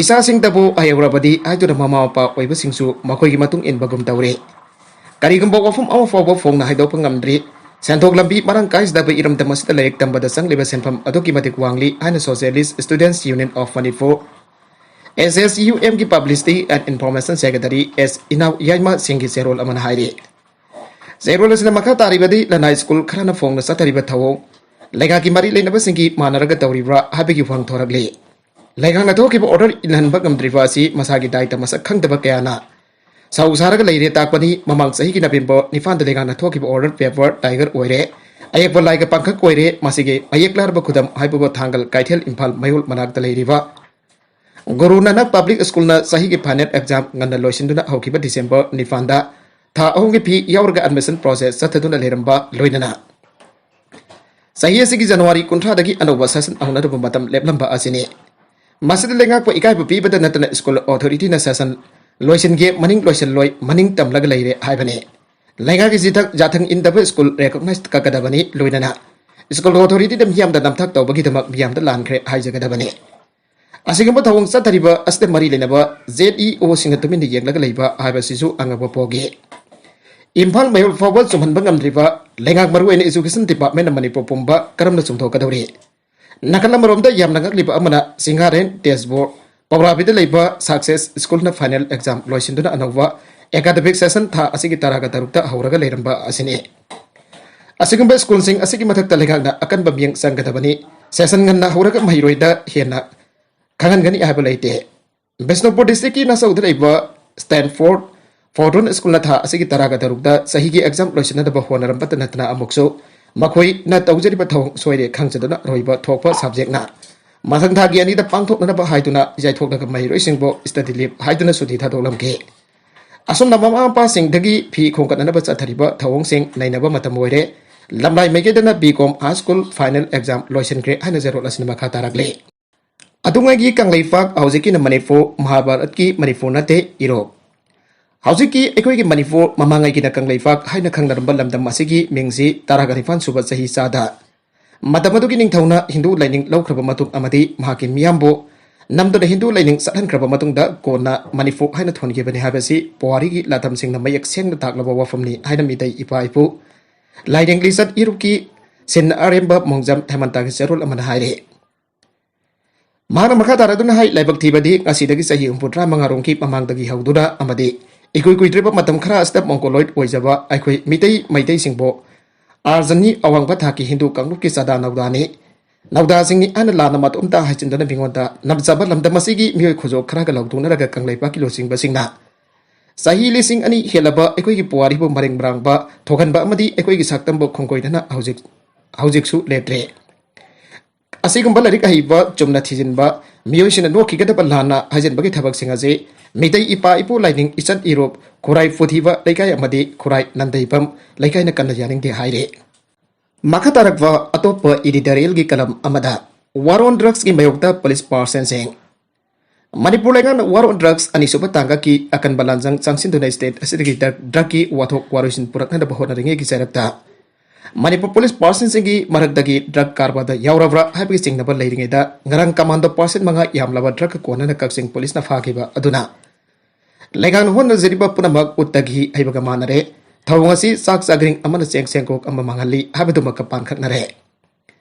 ꯏꯆꯥꯁꯤꯡꯇꯕꯨ ꯍꯩꯍꯧꯔꯕꯗꯤ ꯍꯥꯏꯗꯨꯅ ꯃꯃꯥ ꯃꯄꯥ ꯑꯣꯏꯕꯁꯤꯡꯁꯨ ꯃꯈꯣꯏꯒꯤ ꯃꯇꯨꯡ ꯏꯟꯕꯒꯨꯝ ꯇꯧꯔꯦ꯫ ꯀꯔꯤꯒꯨꯝꯕ ꯋꯥꯐꯝ ꯑꯃ ꯐꯥꯎꯕ ꯐꯣꯡꯅ ꯍꯥꯏꯗꯣꯛꯄ ꯉꯝꯗ꯭ꯔꯤ꯫ ꯁꯦꯟꯊꯣꯛ ꯂꯝꯕꯤ ꯃꯔꯥꯡ ꯀꯥꯏꯖꯗꯕ ꯏꯔꯝꯗꯝ ꯑꯁꯤꯗ ꯂꯥꯏꯔꯤꯛ ꯇꯝꯕꯗ ꯆꯪꯂꯤꯕ ꯁꯦꯟꯐꯝ ꯑꯗꯨꯛꯀꯤ ꯃꯇꯤꯛ ꯋꯥꯡꯂꯤ ꯍꯥꯏꯅ Socialist Students Union of Manipur, S S U ꯑꯦꯝꯒꯤ Publicity and Information Secretary S Inao Yaima ꯁꯤꯡꯒꯤ ꯆꯦꯔꯣꯜ ꯑꯃꯅ ꯍꯥꯏꯔꯤ꯫ ꯆꯦꯔꯣꯜ ꯑꯁꯤꯅ ꯃꯈꯥ ꯇꯥꯔꯤꯕꯗꯤ ꯂꯅꯥꯏ ꯁ꯭ꯀꯨꯜ ꯈꯔꯅ ꯐꯣꯡꯅ ꯆꯠꯊꯔꯤꯕ ꯊꯧꯑꯣꯡ, ꯂꯩꯉꯥꯛꯀꯤ ꯃꯔꯤ ꯂꯩꯅꯕꯁꯤꯡꯒꯤ ꯃꯥꯟꯅꯔꯒ ꯇꯧꯔꯤꯕ꯭ꯔꯥ ꯍꯥꯏꯕꯒꯤ ꯋꯥꯍꯪ ꯊꯣꯔꯛꯂꯤ꯫ ꯂꯩꯉꯥꯛꯅ ꯊꯣꯛꯈꯤꯕ order ꯏꯜꯍꯟꯕ ꯉꯝꯗ꯭ꯔꯤꯕ ꯑꯁꯤ ꯃꯁꯥꯒꯤ ꯗꯥꯏꯇ ꯃꯁꯛ ꯈꯪꯗꯕ ꯀꯌꯥꯅ ꯁꯥꯎ ꯁꯥꯔꯒ ꯂꯩꯔꯦ ꯇꯥꯛꯄꯅꯤ꯫ ꯃꯃꯥꯡ ꯆꯍꯤꯒꯤ ꯅꯕꯦꯝꯕꯔ ꯅꯤꯄꯥꯟꯗ ꯂꯩꯉꯥꯛꯅ ꯊꯣꯛꯈꯤꯕ order paper tiger ꯑꯣꯏꯔꯦ, ꯑꯌꯦꯛꯄ ꯂꯥꯏꯒ ꯄꯥꯡꯈꯛ ꯑꯣꯏꯔꯦ꯫ ꯃꯁꯤꯒꯤ ꯃꯌꯦꯛ ꯂꯥꯔꯕ ꯈꯨꯗꯝ ꯍꯥꯏꯕꯕꯨ ꯊꯥꯡꯒꯜ ꯀꯩꯊꯦꯜ ꯏꯝꯐꯥꯜ ꯃꯌꯣꯜ ꯃꯅꯥꯛꯇ ꯂꯩꯔꯤꯕ ꯒꯨꯔꯨ ꯅꯥꯅꯛ Public Schoolꯅ ꯆꯍꯤꯒꯤ final exam ꯉꯟꯅ ꯂꯣꯏꯁꯤꯟꯗꯨꯅ ꯍꯧꯈꯤꯕ ꯗꯤꯁꯦꯝꯕꯔ ꯅꯤꯄꯥꯟꯗ ꯊꯥ ꯑꯍꯨꯝꯒꯤ ꯐꯤ ꯌꯥꯎꯔꯒ admission process ꯆꯠꯊꯗꯨꯅ ꯂꯩꯔꯝꯕ ꯂꯣꯏꯅꯅ ꯆꯍꯤ ꯑꯁꯤꯒꯤ ꯖꯅꯋꯥꯔꯤ ꯀꯨꯟꯊ꯭ꯔꯥꯗꯒꯤ ꯑꯅꯧꯕ session ꯍꯧꯅꯔꯨꯕ ꯃꯇꯝ ꯂꯦꯞꯂꯝꯕ ꯑꯁꯤꯅꯤ꯫ ꯃꯁꯤꯗ ꯂꯩꯉꯥꯛꯄ ꯏꯀꯥꯏꯕ ꯄꯤꯕꯗ ꯅꯠꯇꯅ school authorityꯅ session ꯂꯣꯏꯁꯤꯟꯒꯦ ꯃꯅꯤꯡ ꯂꯣꯏꯁꯤꯜꯂꯣꯏ ꯃꯅꯤꯡ ꯇꯝꯂꯒ ꯂꯩꯔꯦ ꯍꯥꯏꯕꯅꯤ꯫ ꯂꯩꯉꯥꯛꯀꯤ ꯆꯤꯊꯛ ꯌꯥꯊꯪ ꯏꯟꯗꯕ school recognize ꯀꯛꯀꯗꯕꯅꯤ, ꯂꯣꯏꯅꯅ school authorityꯗ ꯃꯤꯌꯥꯝꯗ ꯅꯝꯊꯥꯛ ꯇꯧꯕꯒꯤꯗꯃꯛ ꯃꯤꯌꯥꯝꯗ ꯂꯥꯟꯈ꯭ꯔꯦ ꯍꯥꯏꯖꯒꯗꯕꯅꯤ꯫ ꯑꯁꯤꯒꯨꯝꯕ ꯊꯧꯑꯣꯡ ꯆꯠꯊꯔꯤꯕ ꯑꯁꯤꯗ ꯃꯔꯤ ꯂꯩꯅꯕ ZEOꯁꯤꯡꯅ ꯇꯨꯃꯤꯟꯅ ꯌꯦꯡꯂꯒ ꯂꯩꯕ ꯍꯥꯏꯕꯁꯤꯁꯨ ꯑꯉꯛꯄ ꯄꯣꯛꯏ꯫ ꯏꯝꯐꯥꯜ ꯃꯌꯣꯜ ꯐꯥꯎꯕ ꯆꯨꯝꯍꯟꯕ ꯉꯝꯗ꯭ꯔꯤꯕ ꯂꯩꯉꯥꯛ, ꯃꯔꯨꯑꯣꯏꯅ Education Departmentꯅ ꯃꯅꯤꯄꯨꯔ ꯄꯨꯝꯕ ꯀꯔꯝꯅ ꯆꯨꯝꯊꯣꯛꯀꯗꯧꯔꯤ? ꯅꯥꯀꯜ ꯑꯃꯔꯣꯝꯗ ꯌꯥꯝꯅ ꯉꯛꯂꯤꯕ ꯑꯃꯅ ꯁꯤꯡꯒꯥꯔꯦꯟ, ꯇꯦꯖꯄꯨꯔ, ꯄꯧꯔꯥꯕꯤꯗ ꯂꯩꯕ Success Schoolꯅ final exam ꯂꯣꯏꯁꯤꯟꯗꯨꯅ ꯑꯅꯧꯕ academic session ꯊꯥ ꯑꯁꯤꯒꯤ ꯇꯔꯥꯒ ꯇꯔꯨꯛꯇ ꯍꯧꯔꯒ ꯂꯩꯔꯝꯕ ꯑꯁꯤꯅꯤ꯫ ꯑꯁꯤꯒꯨꯝꯕ schoolꯁꯤꯡ ꯑꯁꯤꯒꯤ ꯃꯊꯛꯇ ꯂꯩꯉꯥꯛꯅ ꯑꯀꯟꯕ ꯃꯤꯠꯌꯦꯡ ꯆꯪꯒꯗꯕꯅꯤ꯫ Session ꯉꯟꯅ ꯍꯧꯔꯒ ꯃꯍꯩꯔꯣꯏꯗ ꯍꯦꯟꯅ ꯈꯪꯍꯟꯒꯅꯤ ꯍꯥꯏꯕ ꯂꯩꯇꯦ꯫ ꯕꯤꯁꯅꯨꯄꯨꯔ districtꯀꯤ ꯅꯥꯆꯧꯗ ꯂꯩꯕ Stanford Fordham Schoolꯅ ꯊꯥ ꯑꯁꯤꯒꯤ ꯇꯔꯥꯒ ꯇꯔꯨꯛꯇ ꯆꯍꯤꯒꯤ exam ꯂꯣꯏꯁꯤꯟꯅꯗꯕ ꯍꯣꯠꯅꯔꯝꯕꯇ ꯅꯠꯇꯅ ꯑꯃꯨꯛꯁꯨ ꯃꯈꯣꯏꯅ ꯇꯧꯖꯔꯤꯕ ꯊꯧꯑꯣꯡ ꯁꯣꯏꯔꯦ ꯈꯪꯖꯗꯨꯅ ꯑꯔꯣꯏꯕ ꯊꯣꯛꯄ subjectꯅ ꯃꯊꯪ ꯊꯥꯒꯤ ꯑꯅꯤꯗ ꯄꯥꯡꯊꯣꯛꯅꯅꯕ ꯍꯥꯏꯗꯨꯅ ꯌꯩꯊꯣꯛꯂꯒ ꯃꯍꯩꯔꯣꯏꯁꯤꯡꯕꯨ study leave ꯍꯥꯏꯗꯨꯅ ꯁꯨꯇꯤ ꯊꯥꯗꯣꯛꯂꯝꯈꯤ꯫ ꯑꯁꯨꯝꯅ ꯃꯃꯥ ꯃꯄꯥꯁꯤꯡꯗꯒꯤ ꯐꯤ ꯈꯣꯝꯒꯠꯅꯅꯕ ꯆꯠꯊꯔꯤꯕ ꯊꯧꯑꯣꯡꯁꯤꯡ ꯅꯩꯅꯕ ꯃꯇꯝ ꯑꯣꯏꯔꯦ꯫ ꯂꯝꯂꯥꯏ ꯃꯥꯏꯀꯩꯗꯅ B.Com high school final exam ꯂꯣꯏꯁꯤꯟꯈ꯭ꯔꯦ ꯍꯥꯏꯅ ꯆꯦꯔꯣꯜ ꯑꯁꯤꯅ ꯃꯈꯥ ꯇꯥꯔꯛꯂꯤ꯫ ꯑꯗꯨꯉꯩꯒꯤ ꯀꯪꯂꯩꯄꯥꯛ, ꯍꯧꯖꯤꯛꯀꯤꯅ ꯃꯅꯤꯄꯨꯔ, ꯃꯍꯥꯚꯥꯔꯠꯀꯤ ꯃꯅꯤꯄꯨꯔ ꯅꯠꯇꯦ, ꯏꯔꯣꯞ꯫ ꯍꯧꯖꯤꯛꯀꯤ ꯑꯩꯈꯣꯏꯒꯤ ꯃꯅꯤꯄꯨꯔ, ꯃꯃꯥꯡꯉꯩꯒꯤꯅ ꯀꯪꯂꯩꯄꯥꯛ ꯍꯥꯏꯅ ꯈꯪꯅꯔꯝꯕ ꯂꯝꯗꯝ ꯑꯁꯤꯒꯤ ꯃꯤꯡꯁꯤ ꯇꯔꯥꯒ ꯅꯤꯄꯥꯟ ꯁꯨꯕ ꯆꯍꯤ ꯆꯥꯗ ꯃꯇꯝ ꯑꯗꯨꯒꯤ ꯅꯤꯡꯊꯧꯅ ꯍꯤꯟꯗꯨ ꯂꯥꯏꯅꯤꯡ ꯂꯧꯈ꯭ꯔꯕ ꯃꯇꯨꯡ ꯑꯃꯗꯤ ꯃꯍꯥꯛꯀꯤ ꯃꯤꯌꯥꯝꯕꯨ ꯅꯝꯗꯨꯅ ꯍꯤꯟꯗꯨ ꯂꯥꯏꯅꯤꯡ ꯆꯠꯍꯟꯈ꯭ꯔꯕ ꯃꯇꯨꯡꯗ ꯀꯣꯟꯅ ꯃꯅꯤꯄꯨꯔ ꯍꯥꯏꯅ ꯊꯣꯟꯈꯤꯕꯅꯤ ꯍꯥꯏꯕꯁꯤ ꯄꯨꯋꯥꯔꯤꯒꯤ ꯂꯥꯇꯝꯁꯤꯡꯅ ꯃꯌꯦꯛ ꯁꯦꯡꯅ ꯇꯥꯛꯂꯕ ꯋꯥꯐꯝꯅꯤ ꯍꯥꯏꯅ ꯃꯤꯇꯩ ꯏꯄꯥ ꯏꯄꯨ ꯂꯥꯏꯅꯤꯡ ꯂꯤꯆꯠ ꯏꯔꯨꯞꯀꯤ ꯁꯤꯟ ꯑꯔꯦꯝꯕ ꯃꯣꯡꯖꯝ ꯍꯦꯃꯟꯇꯒꯤ ꯆꯦꯔꯣꯜ ꯑꯃꯅ ꯍꯥꯏꯔꯤ꯫ ꯃꯍꯥꯛꯅ ꯃꯈꯥ ꯇꯥꯔꯗꯨꯅ ꯍꯥꯏ, ꯂꯥꯏꯕꯛ ꯊꯤꯕꯗꯤ ꯉꯁꯤꯗꯒꯤ ꯆꯍꯤ ꯍꯨꯝꯐꯨꯇꯔꯥ ꯃꯉꯥ ꯔꯣꯝꯒꯤ ꯃꯃꯥꯡꯗꯒꯤ ꯍꯧꯗꯨꯅ ꯑꯃꯗꯤ ꯏꯀꯨꯏ ꯀꯨꯏꯗ꯭ꯔꯤꯕ ꯃꯇꯝ ꯈꯔ ꯑꯁꯤꯗ mongoloid ꯑꯣꯏꯖꯕ ꯑꯩꯈꯣꯏ ꯃꯤꯇꯩ ꯃꯩꯇꯩꯁꯤꯡꯕꯨ ꯑꯥꯔꯖꯅꯤ ꯑꯋꯥꯡꯕ ꯊꯥꯛꯀꯤ ꯍꯤꯟꯗꯨ ꯀꯥꯡꯂꯨꯞꯀꯤ ꯆꯥꯗꯥ ꯅꯧꯗꯥꯅꯤ, ꯅꯧꯗꯥꯁꯤꯡꯅꯤ ꯍꯥꯏꯅ ꯂꯥꯟꯅ ꯃꯇꯣꯝꯇ ꯍꯥꯏꯖꯤꯟꯗꯨꯅ ꯃꯤꯉꯣꯟꯗ ꯅꯞꯆꯕ ꯂꯝꯗꯝ ꯑꯁꯤꯒꯤ ꯃꯤꯑꯣꯏ ꯈꯨꯖꯣꯞ ꯈꯔꯒ ꯂꯧꯊꯣꯛꯅꯔꯒ ꯀꯪꯂꯩꯄꯥꯛꯀꯤ ꯂꯨꯆꯤꯡꯕꯁꯤꯡꯅ ꯆꯍꯤ ꯂꯤꯁꯤꯡ ꯑꯅꯤ ꯍꯦꯜꯂꯕ ꯑꯩꯈꯣꯏꯒꯤ ꯄꯨꯋꯥꯔꯤꯕꯨ ꯃꯔꯦꯡ ꯃꯔꯥꯡꯕ ꯊꯣꯛꯍꯟꯕ ꯑꯃꯗꯤ ꯑꯩꯈꯣꯏꯒꯤ ꯁꯛꯇꯝꯕꯨ ꯈꯣꯡꯒꯣꯏꯗꯅ ꯍꯧꯖꯤꯛ ꯍꯧꯖꯤꯛꯁꯨ ꯂꯦꯞꯇ꯭ꯔꯦ꯫ ꯑꯁꯤꯒꯨꯝꯕ ꯂꯥꯏꯔꯤꯛ ꯑꯍꯩꯕ, ꯆꯨꯝꯅ ꯊꯤꯖꯤꯟꯕ ꯃꯤꯑꯣꯏꯁꯤꯡꯅ ꯅꯣꯛꯈꯤꯒꯗꯕ ꯂꯥꯟꯅ ꯍꯥꯏꯖꯤꯟꯕꯒꯤ ꯊꯕꯛꯁꯤꯡ ꯑꯁꯤ ꯃꯤꯇꯩ ꯏꯄꯥ ꯏꯄꯨ ꯂꯥꯏꯅꯤꯡ ꯏꯆꯠ ꯏꯔꯨꯞ ꯈꯨꯔꯥꯏ ꯄꯨꯊꯤꯕ ꯂꯩꯀꯥꯏ ꯑꯃꯗꯤ ꯈꯨꯔꯥꯏ ꯅꯟꯗꯩꯕꯝ ꯂꯩꯀꯥꯏꯅ ꯀꯟꯅ ꯌꯥꯅꯤꯡꯗꯦ ꯍꯥꯏꯔꯤ꯫ ꯃꯈꯥ ꯇꯥꯔꯛꯄ ꯑꯇꯣꯞꯄ editorialꯒꯤ ꯀꯂꯝ ꯑꯃꯗ, war on drugsꯀꯤ ꯃꯥꯌꯣꯛꯇ police percentꯁꯤꯡ꯫ ꯃꯅꯤꯄꯨꯔ ꯂꯩꯉꯥꯛꯅ war on drugs ꯑꯅꯤꯁꯨꯕ ꯇꯥꯡꯀꯛꯀꯤ ꯑꯀꯟꯕ ꯂꯥꯟꯖꯪ ꯆꯪꯁꯤꯟꯗꯨꯅ state ꯑꯁꯤꯗꯒꯤ drug, drugꯀꯤ ꯋꯥꯊꯣꯛ ꯋꯥꯔꯣꯏꯁꯤꯟ ꯄꯨꯔꯛꯅꯅꯕ ꯍꯣꯠꯅꯔꯤꯉꯩꯒꯤ ꯆꯩꯔꯛꯇ ꯃꯅꯤꯄꯨꯔ police percentꯁꯤꯡꯒꯤ ꯃꯔꯛꯇꯒꯤ drug ꯀꯔꯕꯥꯔꯗ ꯌꯥꯎꯔꯕ꯭ꯔꯥ ꯍꯥꯏꯕꯒꯤ ꯆꯤꯡꯅꯕ ꯂꯩꯔꯤꯉꯩꯗ, ꯉꯔꯥꯡ commando percent ꯃꯉꯥ ꯌꯥꯝꯂꯕ drugꯀ ꯀꯣꯟꯅꯅ ꯀꯛꯆꯤꯡ policeꯅ ꯐꯥꯈꯤꯕ ꯑꯗꯨꯅ ꯂꯩꯉꯥꯛꯅ ꯍꯣꯠꯅꯖꯔꯤꯕ ꯄꯨꯝꯅꯃꯛ ꯎꯠꯇꯒꯤ ꯍꯩꯕꯒ ꯃꯥꯟꯅꯔꯦ꯫ ꯊꯧꯑꯣꯡ ꯑꯁꯤ ꯆꯥꯛ ꯆꯥꯒ꯭ꯔꯤꯡ ꯑꯃꯅ ꯆꯦꯡ ꯆꯦꯡꯀꯣꯛ ꯑꯃ ꯃꯥꯡꯍꯜꯂꯤ ꯍꯥꯏꯕꯗꯨꯃꯛꯀ ꯄꯥꯟꯈꯛꯅꯔꯦ꯫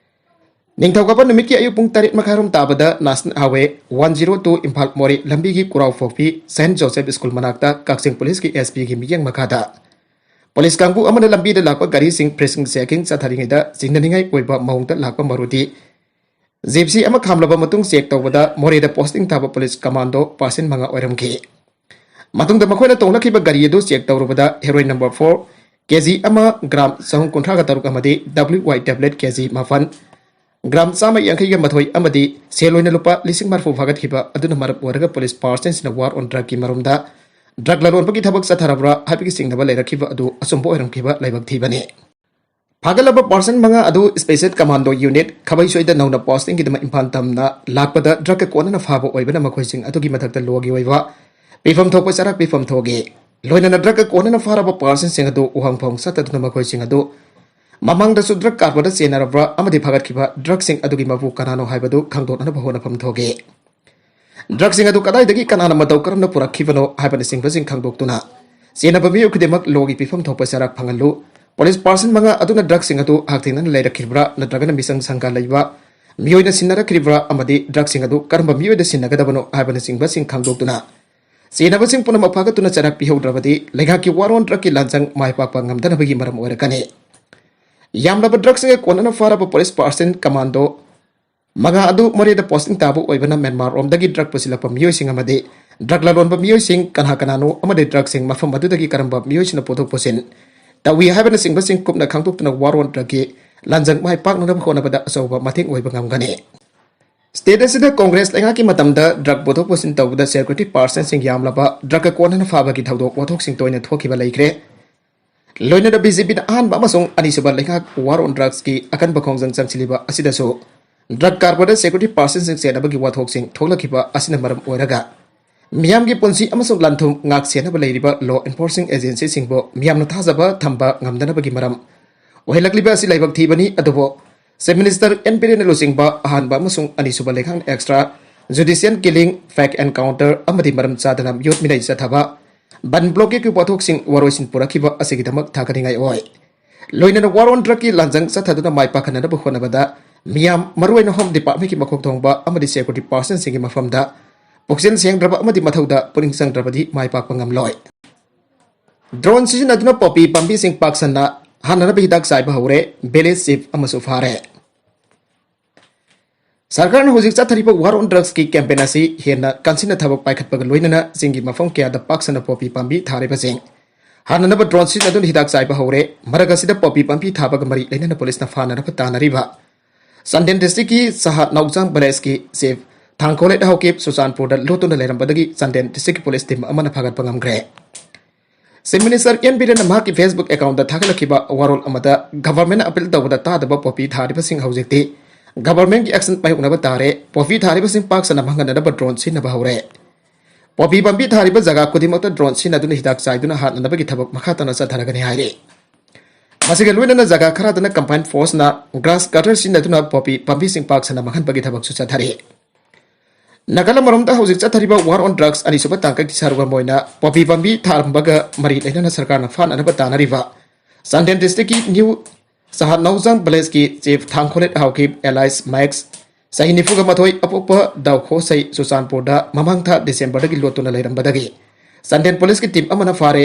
ꯅꯤꯡꯊꯧꯀꯥꯕ ꯅꯨꯃꯤꯠꯀꯤ ꯑꯌꯨꯛ ꯄꯨꯡ ꯇꯔꯦꯠ ꯃꯈꯥꯏꯔꯣꯝ ꯇꯥꯕꯗ National Highway one zero two Imphal ꯃꯣꯔꯦ ꯂꯝꯕꯤꯒꯤ ꯀꯨꯔꯥꯎ ꯐꯣꯛꯄꯤ Saint Joseph School ꯃꯅꯥꯛꯇ ꯀꯛꯆꯤꯡ policeꯀꯤ SPꯒꯤ ꯃꯤꯠꯌꯦꯡ ꯃꯈꯥꯗ police ꯀꯥꯡꯕꯨ ꯑꯃꯅ ꯂꯝꯕꯤꯗ ꯂꯥꯛꯄ ꯒꯥꯔꯤꯁꯤꯡ precinct checking ꯆꯠꯊꯔꯤꯉꯩꯗ ꯆꯤꯡꯅꯅꯤꯡꯉꯥꯏ ꯑꯣꯏꯕ ꯃꯑꯣꯡꯗ ꯂꯥꯛꯄ Maruti Gypsy ꯑꯃ ꯈꯥꯝꯂꯕ ꯃꯇꯨꯡ check ꯇꯧꯕꯗ ꯃꯣꯔꯦꯗ posting ꯇꯥꯕ police commando percent ꯃꯉꯥ ꯑꯣꯏꯔꯝꯈꯤ꯫ ꯃꯇꯨꯡꯗ ꯃꯈꯣꯏꯅ ꯇꯣꯡꯂꯛꯈꯤꯕ ꯒꯥꯔꯤ ꯑꯗꯨ check ꯇꯧꯔꯨꯕꯗ heroin number four, KG ꯑꯃ, gram ꯆꯍꯨꯝ ꯀꯨꯟꯊ꯭ꯔꯥꯒ ꯇꯔꯨꯛ ꯑꯃꯗꯤ WY tablet KG ꯃꯥꯄꯟ, gram ꯆꯥꯝꯃ ꯌꯥꯡꯈꯩꯒ ꯃꯥꯊꯣꯏ ꯑꯃꯗꯤ ꯁꯦꯜ ꯑꯣꯏꯅ ꯂꯨꯄꯥ ꯂꯤꯁꯤꯡ ꯃꯔꯐꯨ ꯐꯥꯒꯠꯈꯤꯕ ꯑꯗꯨꯅ ꯃꯔꯝ ꯑꯣꯏꯔꯒ police percentꯁꯤꯡꯅ war on drugꯀꯤ ꯃꯔꯨꯝꯗ drug ꯂꯂꯣꯟꯕꯒꯤ ꯊꯕꯛ ꯆꯠꯊꯔꯕ꯭ꯔꯥ ꯍꯥꯏꯕꯒꯤ ꯆꯤꯡꯅꯕ ꯂꯩꯔꯛꯈꯤꯕ ꯑꯗꯨ ꯑꯆꯨꯝꯕ ꯑꯣꯏꯔꯝꯈꯤꯕ ꯂꯥꯏꯕꯛ ꯊꯤꯕꯅꯤ꯫ ꯐꯥꯒꯠꯂꯕ percent ꯃꯉꯥ ꯑꯗꯨ Special Commando Unit ꯈꯥꯕꯩꯁꯣꯏꯗ ꯅꯧꯅ postingꯒꯤꯗꯃꯛ ꯏꯝꯐꯥꯜ ꯇꯝꯅ ꯂꯥꯛꯄꯗ drugꯀ ꯀꯣꯟꯅꯅ ꯐꯥꯕ ꯑꯣꯏꯕꯅ ꯃꯈꯣꯏꯁꯤꯡ ꯑꯗꯨꯒꯤ ꯃꯊꯛꯇ lawꯒꯤ ꯑꯣꯏꯕ ꯄꯤꯐꯝ ꯊꯣꯛꯄ ꯆꯩꯔꯥꯛ ꯄꯤꯐꯝ ꯊꯣꯛꯏ꯫ ꯂꯣꯏꯅꯅ drugꯀ ꯀꯣꯟꯅꯅ ꯐꯥꯔꯕ percentꯁꯤꯡ ꯑꯗꯨ ꯎꯍꯪ ꯐꯥꯎ ꯆꯠꯇꯗꯨꯅ ꯃꯈꯣꯏꯁꯤꯡ ꯑꯗꯨ ꯃꯃꯥꯡꯗꯁꯨ drug ꯀꯔꯕꯥꯔꯗ ꯆꯦꯟꯅꯔꯕ꯭ꯔꯥ ꯑꯃꯗꯤ ꯐꯥꯒꯠꯈꯤꯕ drugꯁꯤꯡ ꯑꯗꯨꯒꯤ ꯃꯄꯨ ꯀꯅꯥꯅꯣ ꯍꯥꯏꯕꯗꯨ ꯈꯪꯗꯣꯛꯅꯅꯕ ꯍꯣꯠꯅꯐꯝ ꯊꯣꯛꯏ꯫ Drugꯁꯤꯡ ꯑꯗꯨ ꯀꯗꯥꯏꯗꯒꯤ ꯀꯅꯥꯅ ꯃꯇꯧ ꯀꯔꯝꯅ ꯄꯨꯔꯛꯈꯤꯕꯅꯣ ꯍꯥꯏꯕꯅꯆꯤꯡꯕꯁꯤꯡ ꯈꯪꯗꯣꯛꯇꯨꯅ ꯆꯦꯟꯅꯕ ꯃꯤꯑꯣꯏ ꯈꯨꯗꯤꯡꯃꯛ lawꯒꯤ ꯄꯤꯐꯝ ꯊꯣꯛꯄ ꯆꯩꯔꯥꯛ ꯐꯪꯍꯜꯂꯨ꯫ Police percent ꯃꯉꯥ ꯑꯗꯨꯅ drugꯁꯤꯡ ꯑꯗꯨ ꯍꯛꯊꯦꯡꯅꯅ ꯂꯩꯔꯛꯈꯤꯕ꯭ꯔꯥ ꯅꯠꯇ꯭ꯔꯒꯅ ꯃꯤꯆꯪ ꯁꯪꯒꯥ ꯂꯩꯕ ꯃꯤꯑꯣꯏꯅ ꯁꯤꯟꯅꯔꯛꯈ꯭ꯔꯤꯕ꯭ꯔꯥ ꯑꯃꯗꯤ ꯗ꯭ꯔꯒꯁꯤꯡ ꯑꯗꯨ ꯀꯔꯝꯕ ꯃꯤꯑꯣꯏꯗ ꯁꯤꯟꯅꯒꯗꯕꯅꯣ ꯍꯥꯏꯕꯅꯆꯤꯡꯕꯁꯤꯡ ꯈꯪꯗꯣꯛꯇꯨꯅ ꯆꯦꯟꯅꯕꯁꯤꯡ ꯄꯨꯝꯅꯃꯛ ꯐꯥꯒꯠꯇꯨꯅ ꯆꯩꯔꯥꯛ ꯄꯤꯍꯧꯗ꯭ꯔꯕꯗꯤ ꯂꯩꯉꯥꯛꯀꯤ ꯋꯥꯔꯣꯟ ꯗ꯭ꯔꯒꯀꯤ ꯂꯥꯟꯖꯪ ꯃꯥꯏ ꯄꯥꯛꯄ ꯉꯝꯗꯅꯕꯒꯤ ꯃꯔꯝ ꯑꯣꯏꯔꯛꯀꯅꯤ꯫ ꯌꯥꯝꯂꯕ ꯗ꯭ꯔꯒꯁꯤꯡꯒ ꯀꯣꯟꯅꯅ ꯐꯥꯔꯕ ꯄꯨꯂꯤꯁ ꯄꯥꯔꯁꯟ ꯀꯃꯥꯟꯗꯣ ꯃꯉꯥ ꯑꯗꯨ ꯃꯣꯔꯦꯗ ꯄꯣꯁꯇꯤꯡ ꯇꯥꯕ ꯑꯣꯏꯕꯅ ꯃ꯭ꯌꯥꯟꯃꯥꯔ ꯔꯣꯝꯗꯒꯤ ꯗ꯭ꯔꯒ ꯄꯨꯁꯤꯜꯂꯛꯄ ꯃꯤꯑꯣꯏꯁꯤꯡ ꯑꯃꯗꯤ ꯗ꯭ꯔꯒ ꯂꯂꯣꯟꯕ ꯃꯤꯑꯣꯏꯁꯤꯡ ꯀꯅꯥ ꯀꯅꯥꯅꯣ ꯑꯃꯗꯤ ꯗ꯭ꯔꯒꯁꯤꯡ ꯃꯐꯝ ꯑꯗꯨꯗꯒꯤ ꯀꯔꯝꯕ ꯃꯤꯑꯣꯏꯁꯤꯡꯅ ꯄꯨꯊꯣꯛ ꯄꯨꯁꯤꯟ ꯇꯧꯏ ꯍꯥꯏꯕꯅꯆꯤꯡꯕꯁꯤꯡ ꯀꯨꯞꯅ ꯈꯪꯗꯣꯛꯇꯨꯅ ꯋꯥꯔꯣꯟ ꯗ꯭ꯔꯒꯀꯤ ꯂꯥꯟꯖꯪ ꯃꯥꯏ ꯄꯥꯛꯅꯅꯕ ꯍꯣꯠꯅꯕꯗ ꯑꯆꯧꯕ ꯃꯇꯦꯡ ꯑꯣꯏꯕ ꯉꯝꯒꯅꯤ꯫ ꯁ꯭ꯇꯦꯠ ꯑꯁꯤꯗ ꯀꯣꯡꯒ꯭ꯔꯦꯁ ꯂꯩꯉꯥꯛꯀꯤ ꯃꯇꯝꯗ ꯗ꯭ꯔꯒ ꯄꯨꯊꯣꯛ ꯄꯨꯁꯤꯟ ꯇꯧꯕꯗ ꯁꯦꯀ꯭ꯌꯨꯔꯤꯇꯤ ꯄꯥꯔꯁꯟꯁꯤꯡ ꯌꯥꯝꯂꯕ ꯗ꯭ꯔꯒꯀ ꯀꯣꯟꯅꯅ ꯐꯥꯕꯒꯤ ꯊꯧꯗꯣꯛ ꯋꯥꯊꯣꯛꯁꯤꯡ ꯇꯣꯏꯅ ꯊꯣꯛꯈꯤꯕ ꯂꯩꯈ꯭ꯔꯦ꯫ ꯂꯣꯏꯅꯅ ꯕꯤ ꯖꯦ ꯄꯤꯅ ꯑꯍꯥꯟꯕ ꯑꯃꯁꯨꯡ ꯑꯅꯤꯁꯨꯕ ꯂꯩꯉꯥꯛ ꯋꯥꯔ ꯑꯣꯟ ꯗ꯭ꯔꯒꯁꯀꯤ ꯑꯀꯟꯕ ꯈꯣꯡꯖꯪ ꯆꯪꯁꯤꯜꯂꯤꯕ ꯑꯁꯤꯗꯁꯨ ꯗ꯭ꯔꯒ ꯀꯥꯔꯕꯥꯔꯗ ꯁꯦꯀ꯭ꯌꯨꯔꯤꯇꯤ ꯄꯥꯔꯁꯟꯁꯤꯡ ꯆꯦꯟꯅꯕꯒꯤ ꯋꯥꯊꯣꯛꯁꯤꯡ ꯊꯣꯛꯂꯛꯈꯤꯕ ꯑꯁꯤꯅ ꯃꯔꯝ ꯑꯣꯏꯔꯒ ꯃꯤꯌꯥꯝꯒꯤ ꯄꯨꯟꯁꯤ ꯑꯃꯁꯨꯡ ꯂꯟ ꯊꯨꯝ ꯉꯥꯛ ꯁꯦꯟꯅꯕ ꯂꯩꯔꯤꯕ ꯂꯣ ꯑꯦꯟꯐꯣꯔꯁꯤꯡ ꯑꯦꯖꯦꯟꯁꯤꯁꯤꯡꯕꯨ ꯃꯤꯌꯥꯝꯅ ꯊꯥꯖꯕ ꯊꯝꯕ ꯉꯝꯗꯅꯕꯒꯤ ꯃꯔꯝ ꯑꯣꯏꯍꯜꯂꯛꯂꯤꯕ ꯑꯁꯤ ꯂꯥꯏꯕꯛ ꯊꯤꯕꯅꯤ꯫ ꯑꯗꯨꯕꯨ ꯆꯤꯐ ꯃꯤꯅꯤꯁꯇꯔ ꯑꯦꯟ ꯕꯤꯔꯦꯟꯅ ꯂꯨꯆꯤꯡꯕ ꯑꯍꯥꯟꯕ ꯑꯃꯁꯨꯡ ꯑꯅꯤꯁꯨꯕ ꯂꯩꯉꯥꯛꯅ ꯑꯦꯛꯁꯇ꯭ꯔꯥ ꯖꯨꯗꯤꯁꯤꯌꯦꯜ ꯀꯤꯂꯤꯡ, ꯐꯦꯛ ꯑꯦꯟꯀꯥꯎꯟꯇꯔ ꯑꯃꯗꯤ ꯃꯔꯝ ꯆꯥꯗꯅ ꯃꯤꯑꯣꯠ ꯃꯤꯅꯩ ꯆꯠꯊꯕ, ꯕꯟ ꯕ꯭ꯂꯣꯀꯦꯠꯀꯤ ꯋꯥꯊꯣꯛꯁꯤꯡ ꯋꯥꯔꯣꯏꯁꯤꯟ ꯄꯨꯔꯛꯈꯤꯕ ꯑꯁꯤꯒꯤꯗꯃꯛ ꯊꯥꯒꯠꯅꯤꯡꯉꯥꯏ ꯑꯣꯏ꯫ ꯂꯣꯏꯅꯅ ꯋꯥꯔ ꯑꯣꯟ ꯗ꯭ꯔꯒꯀꯤ ꯂꯥꯟꯖꯪ ꯆꯠꯊꯗꯨꯅ ꯃꯥꯏ ꯄꯥꯛꯍꯟꯅꯅꯕ ꯍꯣꯠꯅꯕꯗ ꯃꯤꯌꯥꯝ, ꯃꯔꯨꯑꯣꯏꯅ ꯍꯣꯝ ꯗꯤꯄꯥꯔꯠꯃꯦꯟꯠꯀꯤ ꯃꯀꯣꯛ ꯊꯣꯡꯕ ꯑꯃꯗꯤ ꯁꯦꯀ꯭ꯌꯨꯔꯤꯇꯤ ꯄꯥꯔꯁꯟꯁꯤꯡꯒꯤ ꯃꯐꯝꯗ ꯄꯨꯛꯆꯦꯜ ꯁꯦꯡꯗ꯭ꯔꯕ ꯑꯃꯗꯤ ꯃꯊꯧꯗ ꯄꯨꯛꯅꯤꯡ ꯆꯪꯗ꯭ꯔꯕꯗꯤ ꯃꯥꯏ ꯄꯥꯛꯄ ꯉꯝꯂꯣꯏ꯫ ꯗ꯭ꯔꯣꯟ ꯁꯤꯖꯤꯟꯅꯗꯨꯅ ꯄꯣꯄꯤ ꯄꯥꯝꯕꯤꯁꯤꯡ ꯄꯥꯛ ꯁꯟꯅ ꯍꯥꯠꯅꯅꯕ ꯍꯤꯗꯥꯛ ꯆꯥꯏꯕ ꯍꯧꯔꯦ, ꯚꯤꯂꯦꯖ ꯆꯤꯐ ꯑꯃꯁꯨ ꯐꯥꯔꯦ꯫ ꯁꯔꯀꯥꯔꯅ ꯍꯧꯖꯤꯛ ꯆꯠꯊꯔꯤꯕ ꯋꯥꯔ ꯑꯣꯟ ꯗ꯭ꯔꯒꯁꯀꯤ ꯀꯦꯝꯄꯦꯟ ꯑꯁꯤ ꯍꯦꯟꯅ ꯀꯟꯁꯤꯟꯅ ꯊꯕꯛ ꯄꯥꯏꯈꯠꯄꯒ ꯂꯣꯏꯅꯅ ꯆꯤꯡꯒꯤ ꯃꯐꯝ ꯀꯌꯥꯗ ꯄꯥꯛ ꯁꯟꯅ ꯄꯣꯄꯤ ꯄꯥꯝꯕꯤ ꯊꯥꯔꯤꯕꯁꯤꯡ ꯍꯥꯠꯅꯅꯕ ꯗ꯭ꯔꯣꯟ ꯁꯤꯖꯤꯟꯅꯗꯨꯅ ꯍꯤꯗꯥꯛ ꯆꯥꯏꯕ ꯍꯧꯔꯦ꯫ ꯃꯔꯛ ꯑꯁꯤꯗ ꯄꯣꯄꯤ ꯄꯥꯝꯕꯤ ꯊꯥꯕꯒ ꯃꯔꯤ ꯂꯩꯅꯅ ꯄꯨꯂꯤꯁꯅ ꯐꯥꯅꯅꯕ ꯇꯥꯟꯅꯔꯤꯕ ꯆꯥꯟꯗꯦꯜ ꯗꯤꯁꯇ꯭ꯔꯤꯛꯀꯤ ꯁꯍꯥ ꯅꯥꯎꯖꯥꯡ ꯚꯤꯂꯦꯖꯀꯤ ꯆꯤꯐ ꯊꯥꯡꯈꯣꯂꯦꯠ ꯍꯥꯎꯀꯤꯞ ꯆꯨꯔꯆꯥꯟꯄꯨꯔꯗ ꯂꯣꯠꯇꯨꯅ ꯂꯩꯔꯝꯕꯗꯒꯤ ꯆꯥꯟꯗꯦꯜ ꯗꯤꯁꯇ꯭ꯔꯤꯛꯀꯤ ꯄꯨꯂꯤꯁ ꯇꯤꯝ ꯑꯃꯅ ꯐꯥꯒꯠꯄ ꯉꯝꯈ꯭ꯔꯦ꯫ ꯆꯤꯐ ꯃꯤꯅꯤꯁꯇꯔ ꯑꯦꯟ ꯕꯤꯔꯦꯟꯅ ꯃꯍꯥꯛꯀꯤ ꯐꯦꯁꯕꯨꯛ ꯑꯦꯀꯥꯎꯟꯠꯇ ꯊꯥꯒꯠꯂꯛꯈꯤꯕ ꯋꯥꯔꯣꯜ ꯑꯃꯗ ꯒꯚꯔꯟꯃꯦꯟꯠꯅ ꯑꯄꯤꯜ ꯇꯧꯕꯗ ꯇꯥꯗꯕ ꯄꯣꯄꯤ ꯊꯥꯔꯤꯕꯁꯤꯡ ꯍꯧꯖꯤꯛꯇꯤ ꯒꯚꯔꯟꯃꯦꯟꯠꯀꯤ ꯑꯦꯛꯁꯟ ꯃꯥꯌꯣꯛꯅꯕ ꯇꯥꯔꯦ, ꯄꯣꯄꯤ ꯊꯥꯔꯤꯕꯁꯤꯡ ꯄꯥꯛ ꯁꯟꯅ ꯃꯥꯡꯍꯟꯅꯅꯕ ꯗ꯭ꯔꯣꯟ ꯁꯤꯖꯤꯟꯅꯕ ꯍꯧꯔꯦ꯫ ꯄꯣꯄꯤ ꯄꯥꯝꯕꯤ ꯊꯥꯔꯤꯕ ꯖꯒꯥ ꯈꯨꯗꯤꯡꯃꯛꯇ ꯗ꯭ꯔꯣꯟ ꯁꯤꯖꯤꯟꯅꯗꯨꯅ ꯍꯤꯗꯥꯛ ꯆꯥꯏꯗꯨꯅ ꯍꯥꯠꯅꯅꯕꯒꯤ ꯊꯕꯛ ꯃꯈꯥ ꯇꯥꯅ ꯆꯠꯊꯔꯒꯅꯤ ꯍꯥꯏꯔꯤ꯫ ꯃꯁꯤꯒ ꯂꯣꯏꯅꯅ ꯖꯒꯥ ꯈꯔꯗꯅ ꯀꯝꯕꯥꯏꯟ ꯐꯣꯔꯁꯅ ꯒ꯭ꯔꯥꯁ ꯀꯇꯔ ꯁꯤꯖꯤꯟꯅꯗꯨꯅ ꯄꯣꯄꯤ ꯄꯥꯝꯕꯤꯁꯤꯡ ꯄꯥꯛ ꯁꯟꯅ ꯃꯥꯡꯍꯟꯕꯒꯤ ꯊꯕꯛꯁꯨ ꯆꯠꯊꯔꯤ꯫ ꯅꯥꯒꯥꯂꯦꯟ ꯃꯔꯣꯝꯗ ꯍꯧꯖꯤꯛ ꯆꯠꯊꯔꯤꯕ ꯋꯥꯔ ꯑꯣꯟ ꯗ꯭ꯔꯒꯁ ꯑꯅꯤꯁꯨꯕ ꯇꯥꯡꯀꯛꯀꯤ ꯁꯔꯨꯛ ꯑꯃ ꯑꯣꯏꯅ ꯄꯣꯄꯤ ꯄꯥꯝꯕꯤ ꯊꯥꯔꯝꯕꯒ ꯃꯔꯤ ꯂꯩꯅꯅ ꯁꯔꯀꯥꯔꯅ ꯐꯥꯅꯅꯕ ꯇꯥꯟꯅꯔꯤꯕ ꯆꯥꯟꯗꯦꯜ ꯗꯤꯁꯇ꯭ꯔꯤꯛꯀꯤ ꯅ꯭ꯌꯨ ꯁꯍꯥ ꯅꯧꯖꯥꯡ ꯚꯤꯂꯦꯖꯀꯤ ꯆꯤꯐ ꯊꯥꯡꯈꯣꯂꯦꯠ ꯍꯥꯎꯀꯤꯞ ꯑꯦꯂꯥꯏꯁ ꯃꯦꯛꯁ ꯆꯍꯤ ꯅꯤꯐꯨꯒ ꯃꯥꯊꯣꯏ ꯑꯄꯣꯛꯄ ꯗꯥꯎꯈꯣꯁꯩ ꯆꯨꯔꯆꯥꯟꯄꯨꯔꯗ ꯃꯃꯥꯡ ꯊꯥ ꯗꯤꯁꯦꯝꯕꯔꯗꯒꯤ ꯂꯣꯠꯇꯨꯅ ꯂꯩꯔꯝꯕꯗꯒꯤ ꯆꯥꯟꯗꯦꯜ ꯄꯨꯂꯤꯁꯀꯤ ꯇꯤꯝ ꯑꯃꯅ ꯐꯥꯔꯦ꯫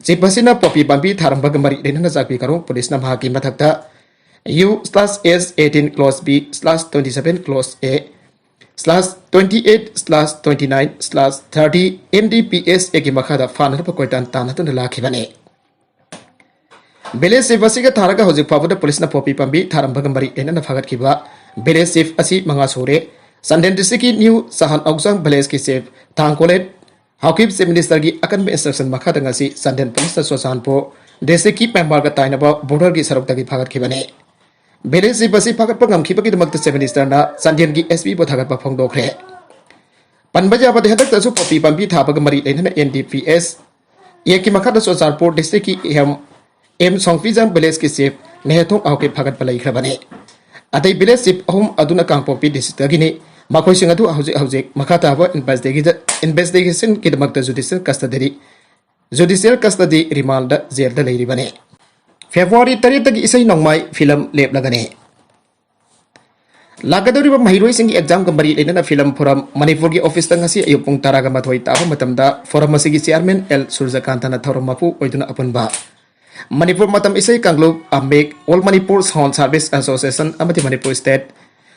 ꯖꯤꯞ ꯑꯁꯤꯅ ꯄꯣꯄꯤ ꯄꯥꯝꯕꯤ ꯊꯥꯔꯝꯕꯒ ꯃꯔꯤ ꯂꯩꯅꯅ ꯆꯥꯛꯄꯤ ꯀꯥꯔꯣꯡ ꯄꯨꯂꯤꯁꯅ ꯃꯍꯥꯛꯀꯤ ꯃꯊꯛꯇ U slash S eighteen clause B slash twenty seven clause A slash twenty eight slash twenty nine slash thirty N D P S A ꯒꯤ ꯃꯈꯥꯗ ꯐꯥꯅꯅꯕ ꯀꯣꯏꯇꯥꯟ ꯇꯥꯟꯅꯗꯨꯅ ꯂꯥꯛꯈꯤꯕꯅꯤ꯫ ꯚꯤꯂꯦꯖ ꯆꯤꯐ ꯑꯁꯤꯒ ꯊꯥꯔꯒ ꯍꯧꯖꯤꯛ ꯐꯥꯎꯕꯗ ꯄꯨꯂꯤꯁꯅ ꯄꯣꯄꯤ ꯄꯥꯝꯕꯤ ꯊꯥꯔꯝꯕꯒ ꯃꯔꯤ ꯂꯩꯅꯅ ꯐꯥꯒꯠꯈꯤꯕ ꯚꯤꯂꯦꯖ ꯆꯤꯐ ꯑꯁꯤ ꯃꯉꯥ ꯁꯨꯔꯦ꯫ ꯆꯥꯟꯗꯦꯜ ꯗꯤꯁꯇ꯭ꯔꯤꯛꯀꯤ ꯅ꯭ꯌꯨ ꯆꯍꯥꯟ ꯑꯧꯖꯥꯡ ꯚꯤꯂꯦꯖꯀꯤ ꯆꯤꯐ ꯊꯥꯡꯀꯣꯂꯦꯠ ꯍꯥꯎꯀꯤꯞ ꯆꯤꯐ ꯃꯤꯅꯤꯁꯇꯔꯒꯤ ꯑꯀꯟꯕ ꯏꯟꯁꯇ꯭ꯔꯛꯁꯟ ꯃꯈꯥꯗ ꯉꯁꯤ ꯆꯥꯟꯗꯦꯜ ꯄꯨꯂꯤꯁꯅ ꯆꯨꯔꯆꯥꯟꯄꯨꯔ ꯗꯤꯁꯇ꯭ꯔꯤꯛꯀꯤ ꯃ꯭ꯌꯥꯟꯃꯥꯔꯒ ꯇꯥꯏꯅꯕ ꯕꯣꯔꯗꯔꯒꯤ ꯁꯔꯨꯛꯇꯒꯤ ꯐꯥꯒꯠꯈꯤꯕꯅꯤ꯫ ꯚꯤꯂꯦꯖ ꯆꯤꯐ ꯑꯁꯤ ꯐꯥꯒꯠꯄ ꯉꯝꯈꯤꯕꯒꯤꯗꯃꯛꯇ ꯆꯤꯐ ꯃꯤꯅꯤꯁꯇꯔꯅ ꯆꯥꯟꯗꯦꯜꯒꯤ S P ꯕꯨ ꯊꯥꯒꯠꯄ ꯐꯣꯡꯗꯣꯛꯈ꯭ꯔꯦ꯫ ꯄꯟꯕ ꯌꯥꯕꯗꯤ ꯍꯟꯗꯛꯇꯁꯨ ꯄꯣꯄꯤ ꯄꯥꯝꯕꯤ ꯊꯥꯕꯒ ꯃꯔꯤ ꯂꯩꯅꯅ N D P S Act ꯀꯤ ꯃꯈꯥꯗ ꯆꯨꯔꯆꯥꯟꯄꯨꯔ ꯗꯤꯁꯇ꯭ꯔꯤꯛꯀꯤ M M ꯁꯣꯡꯐꯤꯖꯥꯡ ꯚꯤꯂꯦꯖꯀꯤ ꯆꯤꯐ ꯅꯦꯍꯦꯊꯣꯡ ꯑꯥꯎꯀꯤꯞ ꯐꯥꯒꯠꯄ ꯂꯩꯈ꯭ꯔꯕꯅꯤ꯫ ꯑꯇꯩ ꯚꯤꯂꯦꯖ ꯆꯤꯐ ꯑꯍꯨꯝ ꯑꯗꯨꯅ ꯀꯥꯡꯄꯣꯛꯄꯤ ꯗꯤꯁꯇ꯭ꯔꯤꯛꯇꯒꯤꯅꯤ꯫ ꯃꯈꯣꯏꯁꯤꯡ ꯑꯗꯨ ꯍꯧꯖꯤꯛ ꯍꯧꯖꯤꯛ ꯃꯈꯥ ꯇꯥꯕ ꯏꯟꯚꯦꯁꯇꯤꯒꯦꯁꯟꯒꯤꯗꯃꯛꯇ ꯖꯨꯗꯤꯁꯤꯌꯦꯜ ꯀꯁꯇꯗꯤ ꯖꯨꯗꯤꯁꯤꯌꯦꯜ ꯀꯁꯇꯗꯤ ꯔꯤꯃꯥꯟꯗ ꯖꯦꯜꯗ ꯂꯩꯔꯤꯕꯅꯤ꯫ ꯐꯦꯕ꯭ꯔꯨꯋꯥꯔꯤ ꯇꯔꯦꯠꯇꯒꯤ ꯏꯁꯩ ꯅꯣꯡꯃꯥꯏ ꯐꯤꯂꯝ ꯂꯦꯞꯂꯒꯅꯤ꯫ ꯂꯥꯛꯀꯗꯧꯔꯤꯕ ꯃꯍꯩꯔꯣꯏꯁꯤꯡꯒꯤ ꯑꯦꯛꯖꯥꯝꯒ ꯃꯔꯤ ꯂꯩꯅꯅ ꯐꯤꯂꯝ ꯐꯣꯔꯝ ꯃꯅꯤꯄꯨꯔꯒꯤ ꯑꯣꯐꯤꯁꯇ ꯉꯁꯤ ꯑꯌꯨꯛ ꯄꯨꯡ ꯇꯔꯥꯒ ꯃꯥꯊꯣꯏ ꯇꯥꯕ ꯃꯇꯝꯗ ꯐꯣꯔꯝ ꯑꯁꯤꯒꯤ ꯆꯤꯌꯥꯔꯃꯦꯟ ꯑꯦꯜ ꯁꯨꯔꯖꯀꯥꯟꯇꯅ ꯊꯧꯔꯝ ꯃꯄꯨ ꯑꯣꯏꯗꯨꯅ ꯑꯄꯨꯟꯕ ꯃꯅꯤꯄꯨꯔ ꯃꯇꯝ ꯏꯁꯩ ꯀꯥꯡꯂꯨꯞ, ꯑꯃꯦꯛ, All Manipur Sound Service Association ꯑꯃꯗꯤ ꯃꯅꯤꯄꯨꯔ ꯁ꯭ꯇꯦꯠ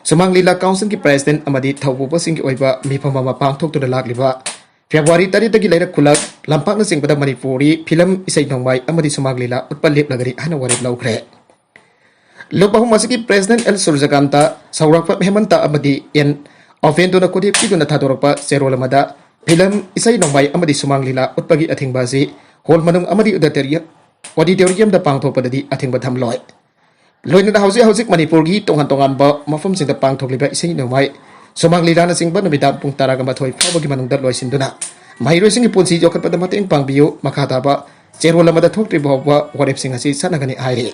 ꯁꯨꯃꯥꯡ ꯂꯤꯂꯥ ꯀꯥꯎꯟꯁꯤꯜꯒꯤ ꯄ꯭ꯔꯦꯁꯤꯗꯦꯟꯠ ꯑꯃꯗꯤ ꯊꯧꯄꯨꯕꯁꯤꯡꯒꯤ ꯑꯣꯏꯕ ꯃꯤꯐꯝ ꯑꯃ ꯄꯥꯡꯊꯣꯛꯇꯨꯅ ꯂꯥꯛꯂꯤꯕ ꯐꯦꯕ꯭ꯔꯨꯋꯥꯔꯤ ꯇꯔꯦꯠꯇꯒꯤ ꯂꯩꯔꯛ ꯈꯨꯜꯂꯛ ꯂꯝꯄꯥꯛꯅꯆꯤꯡꯕꯗ ꯃꯅꯤꯄꯨꯔꯤ ꯐꯤꯂꯝ, ꯏꯁꯩ ꯅꯣꯡꯃꯥꯏ ꯑꯃꯗꯤ ꯁꯨꯃꯥꯡ ꯂꯤꯂꯥ ꯎꯠꯄ ꯂꯦꯞꯂꯒꯅꯤ ꯍꯥꯏꯅ ꯋꯥꯔꯦꯞ ꯂꯧꯈ꯭ꯔꯦ꯫ ꯂꯨꯞ ꯑꯍꯨꯝ ꯑꯁꯤꯒꯤ ꯄ꯭ꯔꯦꯁꯤꯗꯦꯟꯠ ꯑꯦꯜ ꯁꯨꯔꯖꯀꯥꯟꯇ, ꯁꯧꯒ꯭ꯔꯥꯛꯄꯝ ꯍꯦꯃꯟꯇ ꯑꯃꯗꯤ ꯑꯦꯟ ꯑꯣꯐꯦꯟꯗꯨꯅ ꯈꯨꯗꯦꯞ ꯄꯤꯗꯨꯅ ꯊꯥꯗꯣꯔꯛꯄ ꯆꯦꯔꯣꯜ ꯑꯃꯗ ꯐꯤꯂꯝ, ꯏꯁꯩ ꯅꯣꯡꯃꯥꯏ ꯑꯃꯗꯤ ꯁꯨꯃꯥꯡ ꯂꯤꯂꯥ ꯎꯠꯄꯒꯤ ꯑꯊꯤꯡꯕ ꯑꯁꯤ ꯍꯣꯜ ꯃꯅꯨꯡ ꯑꯃꯗꯤ ꯑꯣꯗꯤꯇꯣꯔꯤꯌꯝ, ꯑꯣꯗꯤꯇꯣꯔꯤꯌꯝꯗ ꯄꯥꯡꯊꯣꯛꯄꯗꯗꯤ ꯑꯊꯤꯡꯕ ꯊꯝꯂꯣꯏ꯫ ꯂꯣꯏꯅꯅ ꯍꯧꯖꯤꯛ ꯍꯧꯖꯤꯛ ꯃꯅꯤꯄꯨꯔꯒꯤ ꯇꯣꯉꯥꯟ ꯇꯣꯉꯥꯟꯕ ꯃꯐꯝꯁꯤꯡꯗ ꯄꯥꯡꯊꯣꯛꯂꯤꯕ ꯏꯁꯩ ꯅꯣꯡꯃꯥꯏ, ꯁꯨꯃꯥꯡ ꯂꯤꯂꯥꯅꯆꯤꯡꯕ ꯅꯨꯃꯤꯗꯥꯡ ꯄꯨꯡ ꯇꯔꯥꯒ ꯃꯥꯊꯣꯏ ꯐꯥꯎꯕꯒꯤ ꯃꯅꯨꯡꯗ ꯂꯣꯏꯁꯤꯟꯗꯨꯅ ꯃꯍꯩꯔꯣꯏꯁꯤꯡꯒꯤ ꯄꯨꯟꯁꯤ ꯌꯣꯛꯈꯠꯄꯗ ꯃꯇꯦꯡ ꯄꯥꯡꯕꯤꯌꯨ꯫ ꯃꯈꯥ ꯇꯥꯕ ꯆꯦꯔꯣꯜ ꯑꯃꯗ ꯊꯣꯛꯇ꯭ꯔꯤꯕ ꯐꯥꯎꯕ ꯋꯥꯔꯦꯞꯁꯤꯡ ꯑꯁꯤ ꯆꯠꯅꯒꯅꯤ ꯍꯥꯏꯔꯤ꯫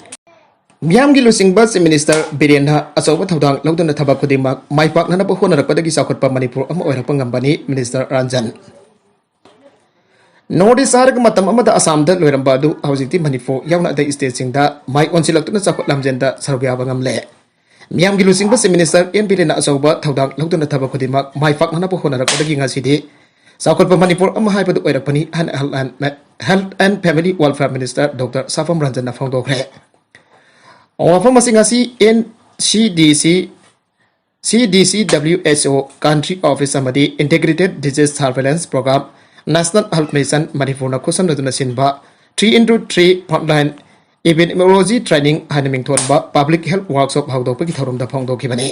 ꯃꯤꯌꯥꯝꯒꯤ ꯂꯨꯆꯤꯡꯕ ꯆꯤꯐ ꯃꯤꯅꯤꯁꯇꯔ ꯕꯤꯔꯦꯟꯅ ꯑꯆꯧꯕ ꯊꯧꯗꯥꯡ ꯂꯧꯗꯨꯅ ꯊꯕꯛ ꯈꯨꯗꯤꯡꯃꯛ ꯃꯥꯏ ꯄꯥꯛꯅꯅꯕ ꯍꯣꯠꯅꯔꯛꯄꯗꯒꯤ ꯆꯥꯎꯈꯠꯄ ꯃꯅꯤꯄꯨꯔ ꯑꯃ ꯑꯣꯏꯔꯛꯄ ꯉꯝꯕꯅꯤ, ꯃꯤꯅꯤꯁꯇꯔ ꯔꯟꯖꯟ꯫ ꯅꯣꯔꯠ ꯏꯁ ꯍꯥꯏꯔꯒ ꯃꯇꯝ ꯑꯃꯗ ꯑꯁꯥꯝꯗ ꯂꯣꯏꯔꯝꯕ ꯑꯗꯨ ꯍꯧꯖꯤꯛꯇꯤ ꯃꯅꯤꯄꯨꯔ ꯌꯥꯎꯅ ꯑꯇꯩ ꯁ꯭ꯇꯦꯠꯁꯤꯡꯗ ꯃꯥꯏ ꯑꯣꯟꯁꯤꯜꯂꯛꯇꯨꯅ ꯆꯥꯎꯈꯠ ꯂꯝꯖꯦꯟꯗ ꯁꯔꯨꯛ ꯌꯥꯕ ꯉꯝꯂꯦ꯫ ꯃꯤꯌꯥꯝꯒꯤ ꯂꯨꯆꯤꯡꯕ Chief Minister ꯑꯦꯟ ꯕꯤꯔꯦꯟꯅ ꯑꯆꯧꯕ ꯊꯧꯗꯥꯡ ꯂꯧꯗꯨꯅ ꯊꯕꯛ ꯈꯨꯗꯤꯡꯃꯛ ꯃꯥꯏ ꯄꯥꯛꯅꯅꯕ ꯍꯣꯠꯅꯔꯛꯄꯗꯒꯤ ꯉꯁꯤꯗꯤ ꯆꯥꯎꯈꯠꯄ ꯃꯅꯤꯄꯨꯔ ꯑꯃ ꯍꯥꯏꯕꯗꯨ ꯑꯣꯏꯔꯛꯄꯅꯤ ꯍꯥꯏꯅ Health and, Health and Family Welfare Minister Doctor ꯁꯥꯐꯝ ꯔꯟꯖꯟꯅ ꯐꯣꯡꯗꯣꯛꯈ꯭ꯔꯦ꯫ ꯋꯥꯐꯝ ꯑꯁꯤ ꯉꯁꯤ ꯑꯦꯟ ꯁꯤ ꯗꯤ ꯁꯤ, ꯁꯤ ꯗꯤ ꯁꯤ ꯗꯕ꯭ꯂꯤꯎ ꯑꯦꯁ ꯑꯣ Country Office ꯑꯃꯗꯤ Integrated Disease Surveillance Program, National Health Mission ꯃꯅꯤꯄꯨꯔꯅ ꯈꯨꯠꯁꯝꯅꯗꯨꯅ ꯁꯤꯟꯕ three into three Frontline Epidemiology Training ꯍꯥꯏꯅ ꯃꯤꯡꯊꯣꯟꯕ Public Health Workshop ꯍꯧꯗꯣꯛꯄꯒꯤ ꯊꯧꯔꯝꯗ ꯐꯣꯡꯗꯣꯛꯈꯤꯕꯅꯤ꯫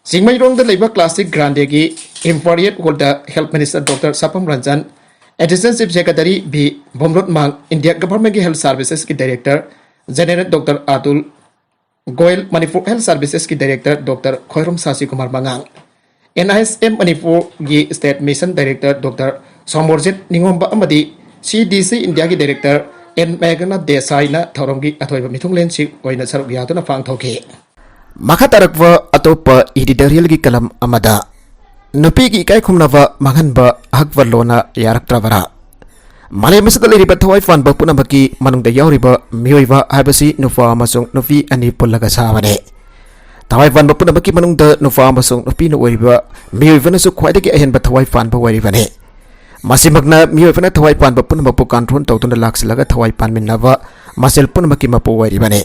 ꯆꯤꯡꯃꯩꯔꯣꯡꯗ ꯂꯩꯕ Classic Grande ꯒꯤ Imperial Hall ꯗ Health Minister Doctor Sapam Ranjan, Additional Chief Secretary V Vumlunmang, India Government ꯀꯤ Health Services ꯀꯤ Director General Doctor Atul Goyal, Manipur Health Services ꯀꯤ Director Doctor ꯈꯣꯏꯔꯣꯝ ꯁꯥꯁꯤ ꯀꯨꯃꯥꯔ ꯃꯉꯥꯡ, N I S M ꯃꯅꯤꯄꯨꯔꯒꯤ State Mission Director Doctor ꯁꯣꯃꯣꯔꯖꯤꯠ ꯅꯤꯉꯣꯝꯕ ꯑꯃꯗꯤ ꯁꯤ ꯗꯤ ꯁꯤ ꯏꯟꯗꯤꯌꯥꯒꯤ Director ꯑꯦꯟ ꯃꯦꯘꯅꯥ ꯗꯦꯁꯥꯏꯅ ꯊꯧꯔꯝꯒꯤ ꯑꯊꯣꯏꯕ ꯃꯤꯊꯨꯡꯂꯦꯟꯁꯤꯡ ꯑꯣꯏꯅ ꯁꯔꯨꯛ ꯌꯥꯗꯨꯅ ꯄꯥꯡꯊꯣꯛꯈꯤ꯫ ꯃꯈꯥ ꯇꯥꯔꯛꯄ ꯑꯇꯣꯞꯄ editorial ꯒꯤ column ꯑꯃꯗ, ꯅꯨꯄꯤꯒꯤ ꯏꯀꯥꯏ ꯈꯨꯝꯅꯕ ꯃꯥꯡꯍꯟꯕ ꯑꯍꯛꯄ ꯂꯣꯅ ꯌꯥꯔꯛꯇ꯭ꯔꯕꯔꯥ? ꯃꯥꯂꯦꯝ ꯑꯁꯤꯗ ꯂꯩꯔꯤꯕ ꯊꯋꯥꯏ ꯄꯥꯟꯕ ꯄꯨꯝꯅꯃꯛꯀꯤ ꯃꯅꯨꯡꯗ ꯌꯥꯎꯔꯤꯕ ꯃꯤꯑꯣꯏꯕ ꯍꯥꯏꯕꯁꯤ ꯅꯨꯄꯥ ꯑꯃꯁꯨꯡ ꯅꯨꯄꯤ ꯑꯅꯤ ꯄꯨꯜꯂꯒ ꯁꯥꯕꯅꯤ꯫ ꯊꯋꯥꯏ ꯄꯥꯟꯕ ꯄꯨꯝꯅꯃꯛꯀꯤ ꯃꯅꯨꯡꯗ ꯅꯨꯄꯥ ꯑꯃꯁꯨꯡ ꯅꯨꯄꯤꯅ ꯑꯣꯏꯔꯤꯕ ꯃꯤꯑꯣꯏꯕꯅꯁꯨ ꯈ꯭ꯋꯥꯏꯗꯒꯤ ꯑꯍꯦꯟꯕ ꯊꯋꯥꯏ ꯄꯥꯟꯕ ꯑꯣꯏꯔꯤꯕꯅꯤ꯫ ꯃꯁꯤꯃꯛꯅ ꯃꯤꯑꯣꯏꯕꯅ ꯊꯋꯥꯏ ꯄꯥꯟꯕ ꯄꯨꯝꯅꯃꯛꯄꯨ control ꯇꯧꯗꯨꯅ ꯂꯥꯛꯁꯤꯜꯂꯒ ꯊꯋꯥꯏ ꯄꯥꯟꯃꯤꯟꯅꯕ ꯃꯁꯦꯜ ꯄꯨꯝꯅꯃꯛꯀꯤ ꯃꯄꯨ ꯑꯣꯏꯔꯤꯕꯅꯤ꯫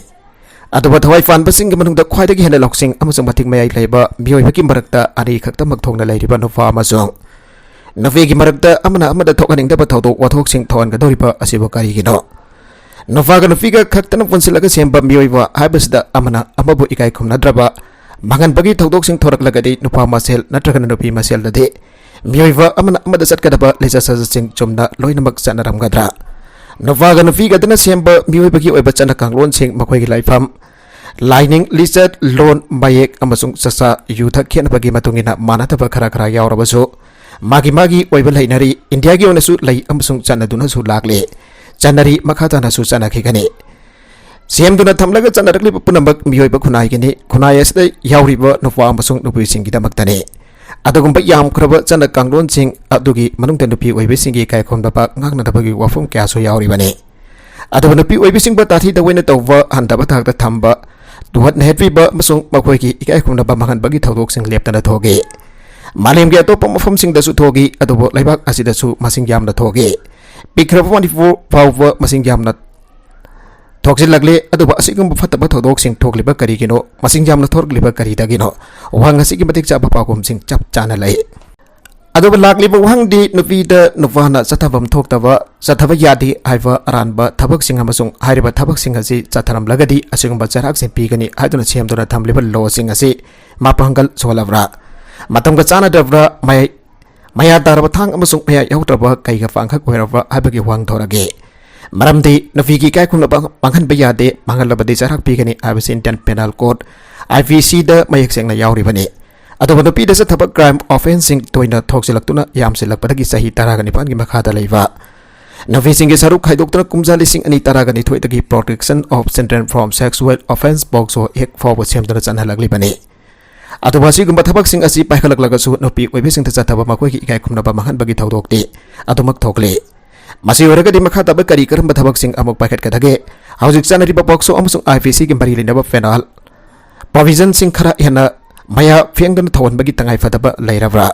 ꯑꯗꯨꯕꯨ ꯊꯋꯥꯏ ꯄꯥꯟꯕꯁꯤꯡꯒꯤ ꯃꯅꯨꯡꯗ ꯈ꯭ꯋꯥꯏꯗꯒꯤ ꯍꯦꯟꯅ ꯂꯧꯁꯤꯡ ꯑꯃꯁꯨꯡ ꯃꯇꯤꯛ ꯃꯌꯥꯏ ꯂꯩꯕ ꯃꯤꯑꯣꯏꯕꯒꯤ ꯃꯔꯛꯇ ꯑꯅꯤ ꯈꯛꯇꯃꯛ ꯊꯣꯛꯅ ꯂꯩꯔꯤꯕ ꯅꯨꯄꯥ ꯑꯃꯁꯨꯡ ꯅꯨꯄꯤꯒꯤ ꯃꯔꯛꯇ ꯑꯃꯅ ꯑꯃꯗ ꯊꯣꯛꯍꯟꯅꯤꯡꯗꯕ ꯊꯧꯗꯣꯛ ꯋꯥꯊꯣꯛꯁꯤꯡ ꯊꯣꯛꯍꯟꯒꯗꯧꯔꯤꯕ ꯑꯁꯤꯕꯨ ꯀꯔꯤꯒꯤꯅꯣ? ꯅꯨꯄꯥꯒ ꯅꯨꯄꯤꯒ ꯈꯛꯇꯅ ꯄꯨꯟꯁꯤꯜꯂꯒ ꯁꯦꯝꯕ ꯃꯤꯑꯣꯏꯕ ꯍꯥꯏꯕꯁꯤꯗ ꯑꯃꯅ ꯑꯃꯕꯨ ꯏꯀꯥꯏ ꯈꯨꯝꯅꯗ꯭ꯔꯕ ꯃꯥꯡꯍꯟꯕꯒꯤ ꯊꯧꯗꯣꯛꯁꯤꯡ ꯊꯣꯔꯛꯂꯒꯗꯤ ꯅꯨꯄꯥ ꯃꯁꯦꯜ ꯅꯠꯇ꯭ꯔꯒꯅ ꯅꯨꯄꯤ ꯃꯁꯦꯜꯗꯗꯤ ꯃꯤꯑꯣꯏꯕ ꯑꯃꯅ ꯑꯃꯗ ꯆꯠꯀꯗꯕ ꯂꯤꯆꯠ ꯁꯥꯖꯠꯁꯤꯡ ꯆꯨꯝꯅ ꯂꯣꯏꯅꯃꯛ ꯆꯠꯅꯔꯝꯒꯗ꯭ꯔꯥ? ꯅꯨꯄꯥꯒ ꯅꯨꯄꯤꯒꯗꯅ ꯁꯦꯝꯕ ꯃꯤꯑꯣꯏꯕꯒꯤ ꯑꯣꯏꯕ ꯆꯠꯅ ꯀꯥꯡꯂꯣꯟꯁꯤꯡ, ꯃꯈꯣꯏꯒꯤ ꯂꯥꯏꯐꯝ, ꯂꯥꯏꯅꯤꯡ, ꯂꯤꯆꯠ, ꯂꯣꯟ, ꯃꯌꯦꯛ ꯑꯃꯁꯨꯡ ꯆꯥꯛꯆꯥ ꯌꯨꯊꯛ ꯈꯦꯠꯅꯕꯒꯤ ꯃꯇꯨꯡ ꯏꯟꯅ ꯃꯥꯟꯅꯗꯕ ꯈꯔ ꯈꯔ ꯌꯥꯎꯔꯕꯁꯨ, ꯃꯥꯒꯤ ꯃꯥꯒꯤ ꯑꯣꯏꯕ ꯂꯩꯅꯔꯤ꯫ ꯏꯟꯗꯤꯌꯥꯒꯤ ꯑꯣꯏꯅꯁꯨ ꯂꯩ ꯑꯃꯁꯨꯡ ꯆꯠꯅꯗꯨꯅꯁꯨ ꯂꯥꯛꯂꯤ, ꯆꯠꯅꯔꯤ, ꯃꯈꯥ ꯇꯥꯅꯁꯨ ꯆꯠꯅꯈꯤꯒꯅꯤ꯫ ꯁꯦꯝꯗꯨꯅ ꯊꯝꯂꯒ ꯆꯠꯅꯔꯛꯂꯤꯕ ꯄꯨꯝꯅꯃꯛ ꯃꯤꯑꯣꯏꯕ ꯈꯨꯟꯅꯥꯏꯒꯤꯅꯤ, ꯈꯨꯟꯅꯥꯏ ꯑꯁꯤꯗ ꯌꯥꯎꯔꯤꯕ ꯅꯨꯄꯥ ꯑꯃꯁꯨꯡ ꯅꯨꯄꯤꯁꯤꯡꯒꯤꯗꯃꯛꯇꯅꯤ꯫ ꯑꯗꯨꯒꯨꯝꯕ ꯌꯥꯝꯈ꯭ꯔꯕ ꯆꯠꯅ ꯀꯥꯡꯂꯣꯟꯁꯤꯡ ꯑꯗꯨꯒꯤ ꯃꯅꯨꯡꯗ ꯅꯨꯄꯤ ꯑꯣꯏꯕꯤꯁꯤꯡꯒꯤ ꯏꯀꯥꯏ ꯈꯨꯝꯅꯕ ꯉꯥꯡꯅꯗꯕꯒꯤ ꯋꯥꯐꯝ ꯀꯌꯥꯁꯨ ꯌꯥꯎꯔꯤꯕꯅꯤ꯫ ꯑꯗꯨꯕꯨ ꯅꯨꯄꯤ ꯑꯣꯏꯕꯤꯁꯤꯡꯕꯨ ꯇꯥꯊꯤꯗ ꯑꯣꯏꯅ ꯇꯧꯕ, ꯍꯟꯊꯕ ꯊꯥꯛꯇ ꯊꯝꯕ, ꯇꯨꯍꯠꯅ ꯍꯦꯠꯄꯤꯕ ꯑꯃꯁꯨꯡ ꯃꯈꯣꯏꯒꯤ ꯏꯀꯥꯏ ꯈꯨꯝꯅꯕ ꯃꯥꯡꯍꯟꯕꯒꯤ ꯊꯧꯗꯣꯛꯁꯤꯡ ꯂꯦꯞꯇꯅ ꯊꯣꯛꯏ꯫ ꯃꯥꯂꯦꯝꯒꯤ ꯑꯇꯣꯞꯄ ꯃꯐꯝꯁꯤꯡꯗꯁꯨ ꯊꯣꯛꯏ, ꯑꯗꯨꯕꯨ ꯂꯩꯕꯥꯛ ꯑꯁꯤꯗꯁꯨ ꯃꯁꯤꯡ ꯌꯥꯝꯅ ꯊꯣꯛꯏ꯫ ꯄꯤꯛꯈ꯭ꯔꯕ ꯃꯅꯤꯄꯨꯔ ꯐꯥꯎꯕ ꯃꯁꯤꯡ ꯌꯥꯝꯅ ꯊꯣꯛꯆꯤꯜꯂꯛꯂꯤ꯫ ꯑꯗꯨꯕꯨ ꯑꯁꯤꯒꯨꯝꯕ ꯐꯠꯇꯕ ꯊꯧꯗꯣꯛꯁꯤꯡ ꯊꯣꯛꯂꯤꯕ ꯀꯔꯤꯒꯤꯅꯣ? ꯃꯁꯤꯡ ꯌꯥꯝꯅ ꯊꯣꯛꯂꯛꯂꯤꯕ ꯀꯔꯤꯗꯒꯤꯅꯣ? ꯋꯥꯍꯪ ꯑꯁꯤꯒꯤ ꯃꯇꯤꯛ ꯆꯥꯕ ꯄꯥꯎꯈꯨꯝꯁꯤꯡ ꯆꯞ ꯆꯥꯅ ꯂꯩ꯫ ꯑꯗꯨꯕꯨ ꯂꯥꯛꯂꯤꯕ ꯋꯥꯍꯪꯗꯤ, ꯅꯨꯄꯤꯗ ꯅꯨꯄꯥꯅ ꯆꯠꯊꯐꯝ ꯊꯣꯛꯇꯕ, ꯆꯠꯊꯕ ꯌꯥꯗꯦ ꯍꯥꯏꯕ ꯑꯔꯥꯟꯕ ꯊꯕꯛꯁꯤꯡ ꯑꯃꯁꯨꯡ ꯍꯥꯏꯔꯤꯕ ꯊꯕꯛꯁꯤꯡ ꯑꯁꯤ ꯆꯠꯊꯔꯝꯂꯒꯗꯤ ꯑꯁꯤꯒꯨꯝꯕ ꯆꯩꯔꯥꯛꯁꯤꯡ ꯄꯤꯒꯅꯤ ꯍꯥꯏꯗꯨꯅ ꯁꯦꯝꯗꯨꯅ ꯊꯝꯂꯤꯕ ꯂꯣꯁꯤꯡ ꯑꯁꯤ ꯃꯄꯥꯡꯒꯜ ꯁꯣꯜꯂꯕ꯭ꯔꯥ? ꯃꯇꯝꯒ ꯆꯥꯟꯅꯗ꯭ꯔꯕ꯭ꯔꯥ? ꯃꯌꯥꯏ ꯃꯌꯥ ꯇꯥꯔꯕ ꯊꯥꯡ ꯑꯃꯁꯨꯡ ꯃꯌꯥ ꯌꯥꯎꯗ꯭ꯔꯕ ꯀꯩꯒ ꯄꯥꯡꯈꯛ ꯑꯣꯏꯔꯕ ꯍꯥꯏꯕꯒꯤ ꯋꯥꯍꯪ ꯊꯣꯔꯛꯏ꯫ ꯃꯔꯝꯗꯤ ꯅꯨꯄꯤꯒꯤ ꯏꯀꯥꯏ ꯈꯨꯝꯅꯕ ꯃꯥꯡꯍꯟꯕ ꯌꯥꯗꯦ, ꯃꯥꯡꯍꯜꯂꯕꯗꯤ ꯆꯩꯔꯥꯛ ꯄꯤꯒꯅꯤ ꯍꯥꯏꯕꯁꯤ Indian Penal Code, I P C ꯗ ꯃꯌꯦꯛ ꯁꯦꯡꯅ ꯌꯥꯎꯔꯤꯕꯅꯤ꯫ ꯑꯗꯨꯕꯨ ꯅꯨꯄꯤꯗ ꯆꯠꯊꯕ crime offenceꯁꯤꯡ ꯇꯣꯏꯅ ꯊꯣꯛꯆꯤꯜꯂꯛꯇꯨꯅ ꯌꯥꯝꯁꯤꯜꯂꯛꯄꯗꯒꯤ ꯆꯍꯤ ꯇꯔꯥꯒ ꯅꯤꯄꯥꯟꯒꯤ ꯃꯈꯥꯗ ꯂꯩꯕ ꯅꯨꯄꯤꯁꯤꯡꯒꯤ ꯁꯔꯨꯛ ꯈꯥꯏꯗꯣꯛꯇꯨꯅ ꯀꯨꯝꯖꯥ ꯂꯤꯁꯤꯡ ꯑꯅꯤ ꯇꯔꯥꯒ ꯅꯤꯊꯣꯏꯗꯒꯤ Protection of Children from Sexual Offence, POCSO Act ꯐꯥꯎꯕ ꯁꯦꯝꯗꯨꯅ ꯆꯠꯅꯍꯜꯂꯛꯂꯤꯕꯅꯤ꯫ ꯑꯗꯨꯕꯨ ꯑꯁꯤꯒꯨꯝꯕ ꯊꯕꯛꯁꯤꯡ ꯑꯁꯤ ꯄꯥꯏꯈꯠꯂꯛꯂꯒꯁꯨ ꯅꯨꯄꯤ ꯑꯣꯏꯕꯤꯁꯤꯡꯗ ꯆꯠꯊꯕ ꯃꯈꯣꯏꯒꯤ ꯏꯀꯥꯏ ꯈꯨꯝꯅꯕ ꯃꯥꯡꯍꯟꯕꯒꯤ ꯊꯧꯗꯣꯛꯇꯤ ꯑꯗꯨꯃꯛ ꯊꯣꯛꯂꯤ꯫ ꯃꯁꯤ ꯑꯣꯏꯔꯒꯗꯤ ꯃꯈꯥ ꯇꯥꯕ ꯀꯔꯤ ꯀꯔꯝꯕ ꯊꯕꯛꯁꯤꯡ ꯑꯃꯨꯛ ꯄꯥꯏꯈꯠꯀꯗꯒꯦ? ꯍꯧꯖꯤꯛ ꯆꯠꯅꯔꯤꯕ POCSO ꯑꯃꯁꯨꯡ I P C ꯒꯤ ꯃꯔꯤ ꯂꯩꯅꯕ penal provisionꯁꯤꯡ ꯈꯔ ꯍꯦꯟꯅ ꯃꯌꯥ ꯐꯦꯡꯗꯨꯅ ꯊꯧꯍꯟꯕꯒꯤ ꯇꯉꯥꯏ ꯐꯗꯕ ꯂꯩꯔꯕ꯭ꯔꯥ?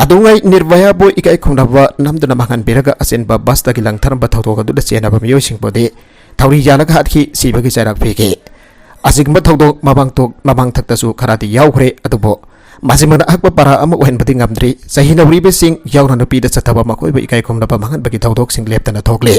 ꯑꯗꯨꯉꯩ ꯅꯤꯔꯚꯌꯥꯕꯨ ꯏꯀꯥꯏ ꯈꯨꯝꯅꯕ ꯅꯝꯗꯨꯅ ꯃꯥꯡꯍꯟꯕꯤꯔꯒ ꯑꯆꯦꯟꯕ ꯕꯁꯇꯒꯤ ꯂꯪꯊꯔꯝꯕ ꯊꯧꯗꯣꯛ ꯑꯗꯨꯗ ꯆꯦꯟꯅꯕ ꯃꯤꯑꯣꯏꯁꯤꯡꯕꯨꯗꯤ ꯊꯧꯔꯤ ꯌꯥꯜꯂꯒ ꯍꯥꯠꯈꯤ, ꯁꯤꯕꯒꯤ ꯆꯩꯔꯥꯛ ꯄꯤꯈꯤ꯫ ꯑꯁꯤꯒꯨꯝꯕ ꯊꯧꯗꯣꯛ ꯃꯃꯥꯡ ꯊꯣꯛ-, ꯃꯃꯥꯡ ꯊꯛꯇꯁꯨ ꯈꯔꯗꯤ ꯌꯥꯎꯈ꯭ꯔꯦ, ꯑꯗꯨꯕꯨ ꯃꯁꯤꯃꯛꯅ ꯑꯍꯛꯄ ꯄꯔꯥ ꯑꯃ ꯑꯣꯏꯍꯟꯕꯗꯤ ꯉꯝꯗ꯭ꯔꯤ꯫ ꯆꯍꯤ ꯅꯧꯔꯤꯕꯁꯤꯡ ꯌꯥꯎꯅ ꯅꯨꯄꯤꯗ ꯆꯠꯊꯕ, ꯃꯈꯣꯏꯕꯨ ꯏꯀꯥꯏ ꯈꯨꯝꯅꯕ ꯃꯥꯡꯍꯟꯕꯒꯤ ꯊꯧꯗꯣꯛꯁꯤꯡ ꯂꯦꯞꯇꯅ ꯊꯣꯛꯂꯤ꯫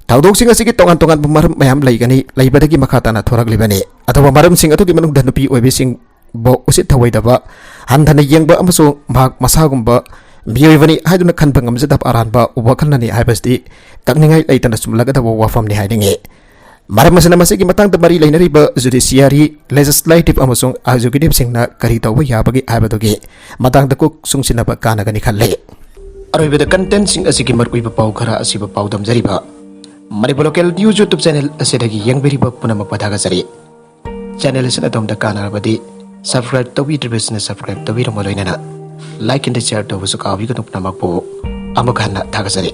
ꯊꯧꯗꯣꯛꯁꯤꯡ ꯑꯁꯤꯒꯤ ꯇꯣꯉꯥꯟ ꯇꯣꯉꯥꯟꯕ ꯃꯔꯝ ꯃꯌꯥꯝ ꯂꯩꯒꯅꯤ, ꯂꯩꯕꯗꯒꯤ ꯃꯈꯥ ꯇꯥꯅ ꯊꯣꯔꯛꯂꯤꯕꯅꯤ꯫ ꯑꯗꯨꯕꯨ ꯃꯔꯝꯁꯤꯡ ꯑꯗꯨꯒꯤ ꯃꯅꯨꯡꯗ ꯅꯨꯄꯤ ꯑꯣꯏꯕꯤꯁꯤꯡꯕꯨ ꯎꯁꯤꯠ ꯊꯧꯑꯣꯏꯗꯕ, ꯍꯟꯊꯅ ꯌꯦꯡꯕ ꯑꯃꯁꯨꯡ ꯃꯍꯥꯛ ꯃꯁꯥꯒꯨꯝꯕ ꯃꯤꯑꯣꯏꯕꯅꯤ ꯍꯥꯏꯗꯨꯅ ꯈꯟꯕ ꯉꯝꯖꯗꯕ ꯑꯔꯥꯟꯕ ꯋꯥꯈꯜꯅꯅꯤ ꯍꯥꯏꯕꯁꯤꯗꯤ ꯀꯛꯅꯤꯡꯉꯥꯏ ꯂꯩꯇꯅ ꯆꯨꯝꯂꯒꯗꯕ ꯋꯥꯐꯝꯅꯤ ꯍꯥꯏꯅꯤꯡꯏ꯫ ꯃꯔꯝ ꯑꯁꯤꯅ ꯃꯁꯤꯒꯤ ꯃꯇꯥꯡꯗ ꯃꯔꯤ ꯂꯩꯅꯔꯤꯕ judiciary, legislative ꯑꯃꯁꯨꯡ executiveꯁꯤꯡꯅ ꯀꯔꯤ ꯇꯧꯕ ꯌꯥꯕꯒꯦ ꯍꯥꯏꯕꯗꯨꯒꯤ ꯃꯇꯥꯡꯗ ꯀꯣꯛ ꯆꯨꯡꯁꯤꯟꯅꯕ ꯀꯥꯟꯅꯒꯅꯤ ꯈꯜꯂꯤ꯫ ꯑꯔꯣꯏꯕꯗ contentꯁꯤꯡ ꯑꯁꯤꯒꯤ ꯃꯔꯨꯑꯣꯏꯕ ꯄꯥꯎ ꯈꯔ ꯑꯁꯤꯕꯨ ꯄꯥꯎꯗꯝꯖꯔꯤꯕ Manipur Local News YouTube channel ꯑꯁꯤꯗꯒꯤ ꯌꯦꯡꯕꯤꯔꯤꯕ ꯄꯨꯝꯅꯃꯛꯄꯨ ꯊꯥꯒꯠꯆꯔꯤ꯫ Channel ꯑꯁꯤꯅ ꯑꯗꯣꯝꯗ ꯀꯥꯟꯅꯔꯕꯗꯤ subscribe ꯇꯧꯕꯤꯗ꯭ꯔꯤꯕꯁꯤꯡꯅ subscribe ꯇꯧꯕꯤꯔꯝꯃ ꯂꯣꯏꯅꯅ like and share ꯇꯧꯕꯁꯨ ꯀꯥꯎꯕꯤꯒꯅꯨ꯫ ꯄꯨꯝꯅꯃꯛꯄꯨ ꯑꯃꯨꯛ ꯍꯟꯅ ꯊꯥꯒꯠꯆꯔꯤ꯫